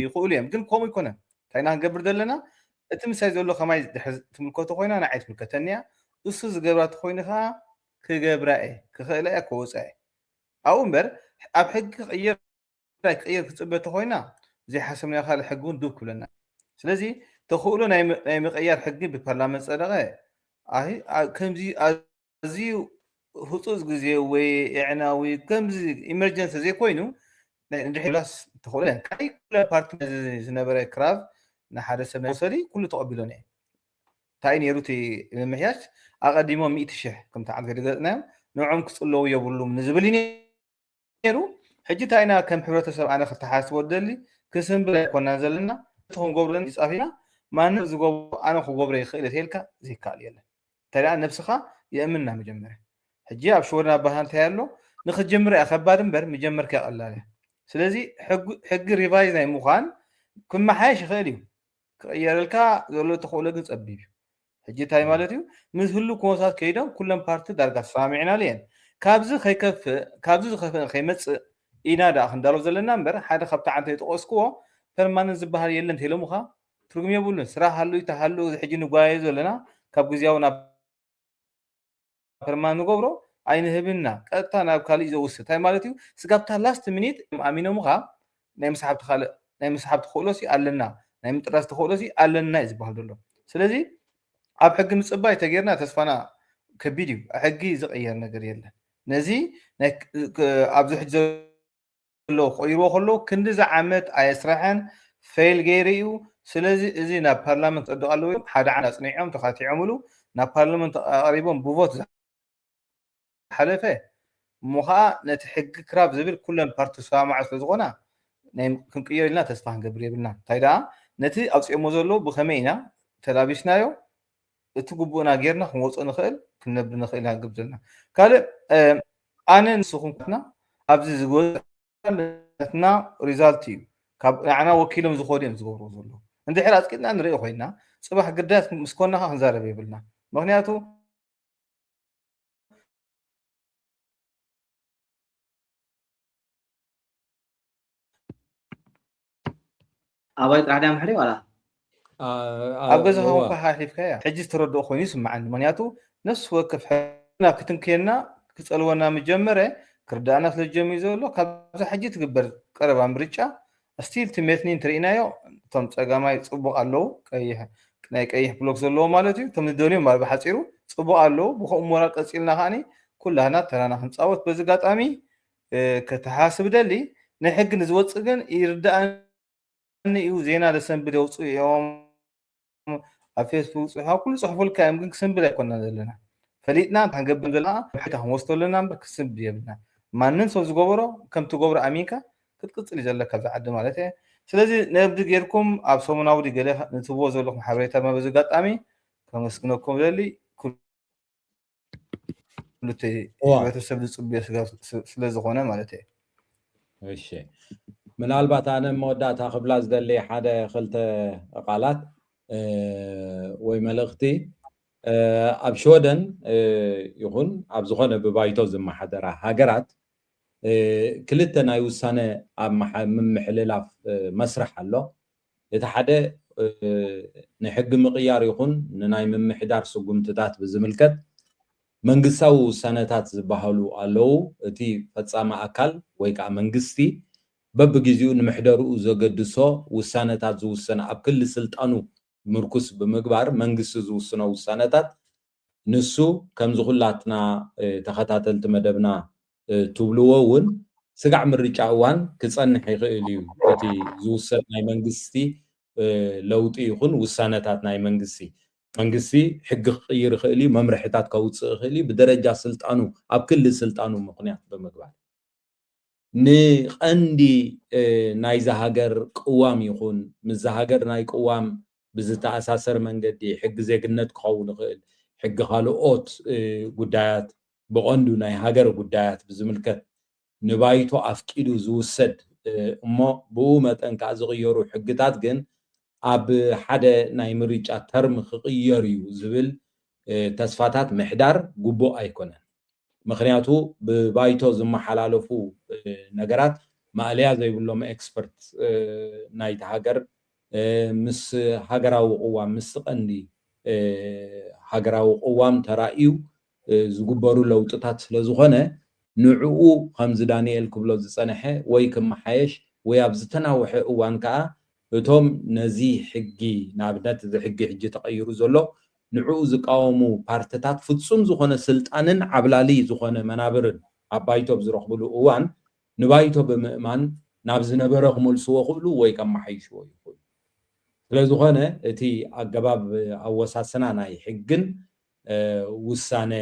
ይኽእሉ እዮም ግን ከምኡ ይኮነን እንታይ ኢና ክንገብር ዘለና እቲ ምሳይ ዘሎ ከማይ ትምልከቶ ኮይና ንዓይ ትምልከተኒ እያ እሱ ዝገብራ ተኮይኑ ከዓ ክገብራ እየ ክኽእላ እያ ከወፃ እየ ኣብኡ እምበር ኣብ ሕጊ ክቕየር ክቕየር ክፅበ ተኮይና ዘይሓሰብናዮ ካልእ ሕጊ እውን ዱብ ክብለና ስለዚ ተኽእሎ ናይ ምቕያር ሕጊ ብፓርላመንት ፀደቐ ከምዚ ኣዝዩ ህፁፅ ግዜ ወይ ዕዕናዊ ከምዚ ኢመርጀንሲ ዘይኮይኑ እንድሕላስ ተኽእሎ እየን ካልኣይ ኩለ ፓርቲ ዝነበረ ክራብ ንሓደ ሰብ ናይ ወሰዲ ኩሉ ተቐቢሎን እየ እንታይ ነይሩ እቲ ምምሕያሽ ኣቐዲሞም ሚእቲ ሽሕ ከምቲ ዓንተ ዝገለፅናዮም ንዕኦም ክፅለዉ የብሉም ንዝብል እዩ ነይሩ ሕጂ እንታይ ኢና ከም ሕብረተሰብ ኣነ ክተሓስቦ ደሊ ክስንብል ኣይኮናን ዘለና እቲ ክንገብሮ ፃፊና ማንም ዝገብሮ ኣነ ክገብሮ ይኽእል ተልካ ዘይከኣል የለን እንታይ ደኣ ነብስኻ የእምና መጀመርያ ሕጂ ኣብ ሽወደን ኣባሃ እንታይ ኣሎ ንክትጀምር እያ ከባድ እምበር ምጀመርካ ቀላል እያ ስለዚ ሕጊ ሪቫይዝ ናይ ምዃን ክመሓየሽ ይኽእል እዩ ክቕየረልካ ዘሎ ተኽእሎ ግን ጸቢብ እዩ ሕጂ እንታይ ማለት እዩ ምስ ህሉ ኩነታት ከይዶም ኩለን ፓርቲ ዳርጋ ተሰማሚዕናሉ እየን ካብዚ ከይከፍእ ካብዚ ዝኸፍእ ከይመፅእ ኢና ደኣ ክንዳሎ ዘለና እምበር ሓደ ካብቲ ዓንተ ይጠቐስክዎ ፐርማነንት ዝበሃል የለን ተኢሎምኻ ትርጉም የብሉን ስራሕ ሃሉ ይተሃሉ እዚ ሕጂ ንጓየ ዘለና ካብ ግዜያዊ ናብ ፐርማን ንገብሮ ኣይንህብና ቀጥታ ናብ ካሊእ ዘውስድ እንታይ ማለት እዩ ስጋብታ ላስት ሚኒት እዮም ኣሚኖምኻ ናይ ምስሓብ ተኻልእ ናይ ምስሓብ ተኽእሎ ሲ ኣለና ናይ ምጥራዝ ተኽእሎ ሲ ኣለና እዩ ዝበሃል ዘሎ ስለዚ ኣብ ሕጊ ምፅባይ ተጌርና ተስፋና ከቢድ እዩ ሕጊ ዝቕየር ነገር የለን ነዚ ኣብዚ ሕጂ ዘሎ ክቕይርዎ ከለዉ ክንድዚ ዓመት ኣየስረሐን ፌል ገይሩ እዩ ስለዚ እዚ ናብ ፓርላመንት ክፀድቕ ኣለዎ እዮም ሓደ ዓመት ኣፅኒዖም ተኻቲዖምሉ ናብ ፓርላመንት ኣቕሪቦም ብቮት ዝሓለፈ እሞ ከዓ ነቲ ሕጊ ክራብ ዝብል ኩለን ፓርቲ ዝሰማማዑ ስለዝኾና ክንቅየር ኢልና ተስፋ ክንገብር የብልና እንታይ ደኣ ነቲ ኣውፅኦሞ ዘለዉ ብኸመይ ኢና ተላቢስናዮ እቲ ግቡእና ጌርና ክንወፅኦ ንኽእል ክንነብር ንኽእል ኢና ግብ ዘለና ካልእ ኣነ ንስኹም ካትና ኣብዚ ዝገበርና ሪዛልት እዩ ካብ ንዓና ወኪሎም ዝኸዱ እዮም ዝገብርዎ ዘለዉ እንድሕር ኣፅቂጥና ንርኢ ኮይና ፅባሕ ግዳያት ምስ ኮናኻ ክንዛረብ የብልና ምክንያቱ ኣባይ ጥራሕ ድያ ምሕሪ ዋላ ኣብ ገዛኻ እኳ ሓሊፍካያ ሕጂ ዝተረድኦ ኮይኑ ይስምዓኒ። ምክንያቱ ነፍሲ ወከፍ ሕና ክትንክየና ክፀልወና ምጀመረ ክርዳእና ስለ ጀሚሩ ዘሎ ካብዛ ሕጂ ትግበር ቀረባ ምርጫ ስቲል ትሜትኒ እንተርኢናዮ እቶም ፀጋማይ ፅቡቅ ኣለዉ ናይ ቀይሕ ብሎክ ዘለዎ ማለት እዩ። እቶም ዝደልዮም ማለት ብሓፂሩ ፅቡቅ ኣለዉ። ብከምኡ ሞራል ቀፂልና ከዓኒ ኩላህና ተራና ክንፃወት በዚ ኣጋጣሚ ከተሓስብ ደሊ ናይ ሕጊ ንዝወፅእ ግን ይርዳእ እዩ ዜና ደሰንብል የውፅኡ እዮም ኣብ ፌስቡክ ፅሑ ኩሉ ፅሕፉልካ እዮም ግን ክስንብል ኣይኮና ዘለና ፈሊጥና ክንገብር ዘለና ሕታ ክንወስዶ ኣለና እምበር ክስንብል የብልና ማንም ሰብ ዝገበሮ ከም ትገብሮ ኣሚንካ ክትቅፅል እዩ ዘለካ ኣብዚ ዓዲ ማለት እየ ስለዚ ነብዲ ጌርኩም ኣብ ሰሙናዊ ገለ ንትብዎ ዘለኹም ሓበሬታ መበዚ ኣጋጣሚ ከመስግነኩም ደሊ ኩሉ እቲ ሕብረተሰብ ዝፅብዮ ስለ ዝኾነ ማለት እየ። እሺ ምናልባት ኣነ መወዳእታ ክብላ ዝደሊ ሓደ ክልተ ቃላት ወይ መልእኽቲ ኣብ ሽወደን ይኹን ኣብ ዝኾነ ብባይቶ ዝመሓደራ ሃገራት ክልተ ናይ ውሳነ ኣብ ምምሕልላፍ መስርሕ ኣሎ። እቲ ሓደ ንሕጊ ምቕያር ይኹን ንናይ ምምሕዳር ስጉምትታት ብዝምልከት መንግስታዊ ውሳነታት ዝበሃሉ ኣለዉ። እቲ ፈፃሚ ኣካል ወይ ከዓ መንግስቲ በብግዜኡ ንምሕደርኡ ዘገድሶ ውሳነታት ዝውሰነ ኣብ ክሊ ስልጣኑ ምርኩስ ብምግባር መንግስቲ ዝውስኖ ውሳነታት ንሱ ከምዚ ኩላትና ተኸታተልቲ መደብና ትብልዎ እውን ስጋዕ ምርጫ እዋን ክፀንሕ ይኽእል እዩ። እቲ ዝውሰድ ናይ መንግስቲ ለውጢ ይኹን ውሳነታት ናይ መንግስቲ መንግስቲ ሕጊ ክቅይር ይኽእል እዩ፣ መምርሕታት ከውፅእ ይኽእል እዩ። ብደረጃ ስልጣኑ ኣብ ክሊ ስልጣኑ ምክንያት ብምግባር ንቐንዲ ናይዛ ሃገር ቅዋም ይኹን ምስዛ ሃገር ናይ ቅዋም ብዝተኣሳሰር መንገዲ ሕጊ ዜግነት ክኸውን ይኽእል፣ ሕጊ ካልኦት ጉዳያት ብቐንዱ ናይ ሃገር ጉዳያት ብዝምልከት ንባይቶ ኣፍቂዱ ዝውሰድ እሞ ብኡ መጠን ከዓ ዝቕየሩ ሕግታት ግን ኣብ ሓደ ናይ ምርጫ ተርም ክቕየር እዩ ዝብል ተስፋታት ምሕዳር ግቡእ ኣይኮነን። ምክንያቱ ብባይቶ ዝመሓላለፉ ነገራት ማእለያ ዘይብሎም ኤክስፐርት ናይቲ ሃገር ምስ ሃገራዊ ቅዋም ምስ ቀንዲ ሃገራዊ ቅዋም ተራእዩ ዝግበሩ ለውጥታት ስለዝኾነ ንዕኡ ከምዚ ዳንኤል ክብሎ ዝፀንሐ ወይ ክመሓየሽ ወይ ኣብ ዝተናውሐ እዋን ከዓ እቶም ነዚ ሕጊ ንኣብነት እዚ ሕጊ ሕጂ ተቐይሩ ዘሎ ንዕኡ ዝቃወሙ ፓርትታት ፍፁም ዝኾነ ስልጣንን ዓብላሊ ዝኾነ መናብርን ኣብ ባይቶ ብዝረኽብሉ እዋን ንባይቶ ብምእማን ናብ ዝነበረ ክመልስዎ ክእሉ ወይ ከመሓይሽዎ ይኽእሉ። ስለዝኾነ እቲ ኣገባብ ኣወሳስና ናይ ሕግን ውሳነ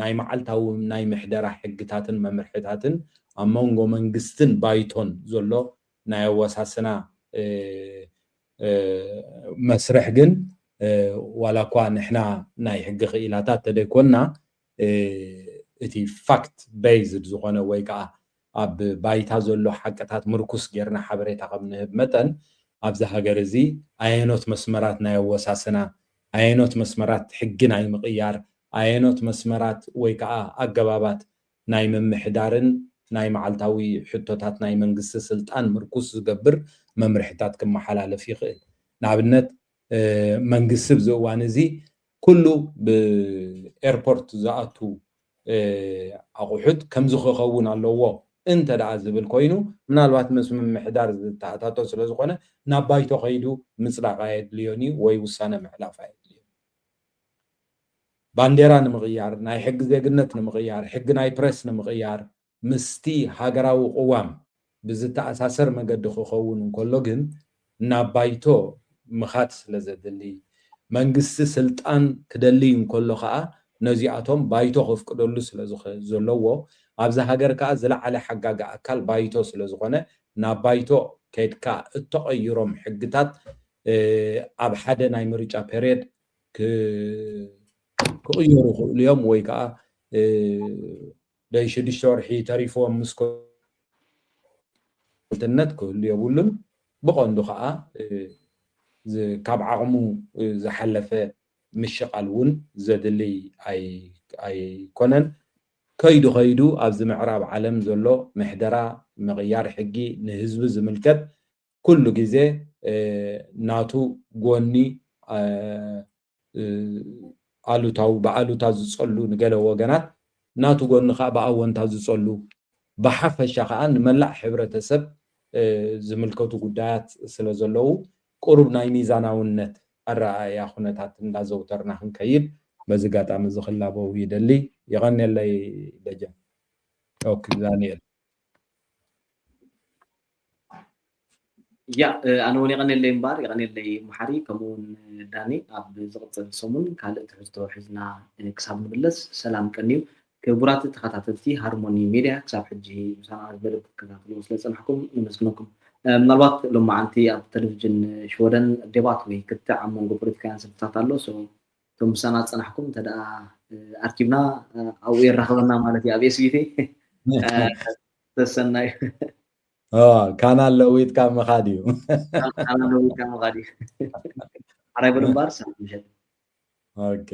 ናይ መዓልታዊ ናይ ምሕደራ ሕግታትን መምርሕታትን ኣብ መንጎ መንግስትን ባይቶን ዘሎ ናይ ኣወሳስና መስርሕ ግን ዋላ እኳ ንሕና ናይ ሕጊ ክኢላታት ተደይኮንና እቲ ፋክት ቤይዝድ ዝኾነ ወይ ከዓ ኣብ ባይታ ዘሎ ሓቅታት ምርኩስ ጌርና ሓበሬታ ከም ንህብ መጠን ኣብዚ ሃገር እዚ ኣየኖት መስመራት ናይ ኣወሳስና ኣየኖት መስመራት ሕጊ ናይ ምቕያር ኣየኖት መስመራት ወይ ከዓ ኣገባባት ናይ ምምሕዳርን ናይ መዓልታዊ ሕቶታት ናይ መንግስቲ ስልጣን ምርኩስ ዝገብር መምርሕታት ክመሓላለፍ ይኽእል። ንኣብነት መንግስቲ ኣብዚ እዋን እዚ ኩሉ ብኤርፖርት ዝኣቱ ኣቑሑት ከምዚ ክኸውን ኣለዎ እንተ ደኣ ዝብል ኮይኑ ምናልባት ምስ ምምሕዳር ዝተኣታቶ ስለ ዝኾነ ናብ ባይቶ ከይዱ ምፅዳቕ ኣየድልዮን እዩ ወይ ውሳነ ምሕላፍ ኣየድልዮን። ባንዴራ ንምቕያር፣ ናይ ሕጊ ዜግነት ንምቕያር፣ ሕጊ ናይ ፕሬስ ንምቕያር ምስቲ ሃገራዊ ቅዋም ብዝተኣሳሰር መገዲ ክኸውን እንከሎ ግን ናብ ባይቶ ምኻድ ስለ ዘድሊ መንግስቲ ስልጣን ክደሊ እንከሎ ከዓ ነዚኣቶም ባይቶ ከፍቅደሉ ስለ ዘለዎ ኣብዚ ሃገር ከዓ ዝለዓለ ሓጋጊ ኣካል ባይቶ ስለ ዝኾነ ናብ ባይቶ ከድካ እተቐይሮም ሕግታት ኣብ ሓደ ናይ ምርጫ ፔርየድ ክቕየሩ ክእሉ እዮም ወይ ከዓ ደይ ሽዱሽተ ወርሒ ተሪፍዎም ምስ ኮንትነት ክህሉ የብሉን። ብቐንዱ ከዓ ካብ ዓቕሙ ዝሓለፈ ምሽቓል እውን ዘድልይ ኣይኮነን። ከይዱ ከይዱ ኣብዚ ምዕራብ ዓለም ዘሎ ምሕደራ ምቕያር ሕጊ ንህዝቢ ዝምልከት ኩሉ ግዜ ናቱ ጎኒ ኣሉታዊ ብኣሉታ ዝፀሉ ንገለ ወገናት ናቱ ጎኒ ከዓ ብኣወንታ ዝፀሉ ብሓፈሻ ከዓ ንመላእ ሕብረተሰብ ዝምልከቱ ጉዳያት ስለ ዘለዉ ቁሩብ ናይ ሚዛናውነት ኣረኣእያ ኩነታት እንዳዘውተርና ክንከይድ በዚ ኣጋጣሚ እዚ ክላበው ይደሊ። የቐንየለይ ደጀን። ኦኬ ዳንኤል። ያ ኣነ እውን የቐንየለይ እምበኣር የቐንየለይ መሓሪ ከምኡ እውን ዳኒ ኣብ ዝቕፅል ሰሙን ካልእ ትሕዝቶ ሒዝና ክሳብ ንምለስ ሰላም ቀንዩ። ክቡራት ተኸታተልቲ ሃርሞኒ ሜድያ ክሳብ ሕጂ ምሳና መደብ ክትከታተሉ ስለ ዝፀናሕኩም ነመስግነኩም። ምናልባት ሎማዓንቲ ኣብ ቴሌቪዥን ሽወደን ዴባት ወይ ክትዕ ኣብ መንጎ ፖለቲካውያን ሰልፍታት ኣሎ። እቶም ምሳና ዝፀናሕኩም እንተ ደኣ ኣርኪብና ኣብኡ የራኽበና ማለት እዩ ኣብ ኤስቢቲ። ተሰናዩ ካናል ለዊጥካ ምኻድ እዩ። ካናል ለዊጥካ ምኻድ እዩ። ሓራይ በሉ እምበኣር ሰላም ምሸት። ኦኬ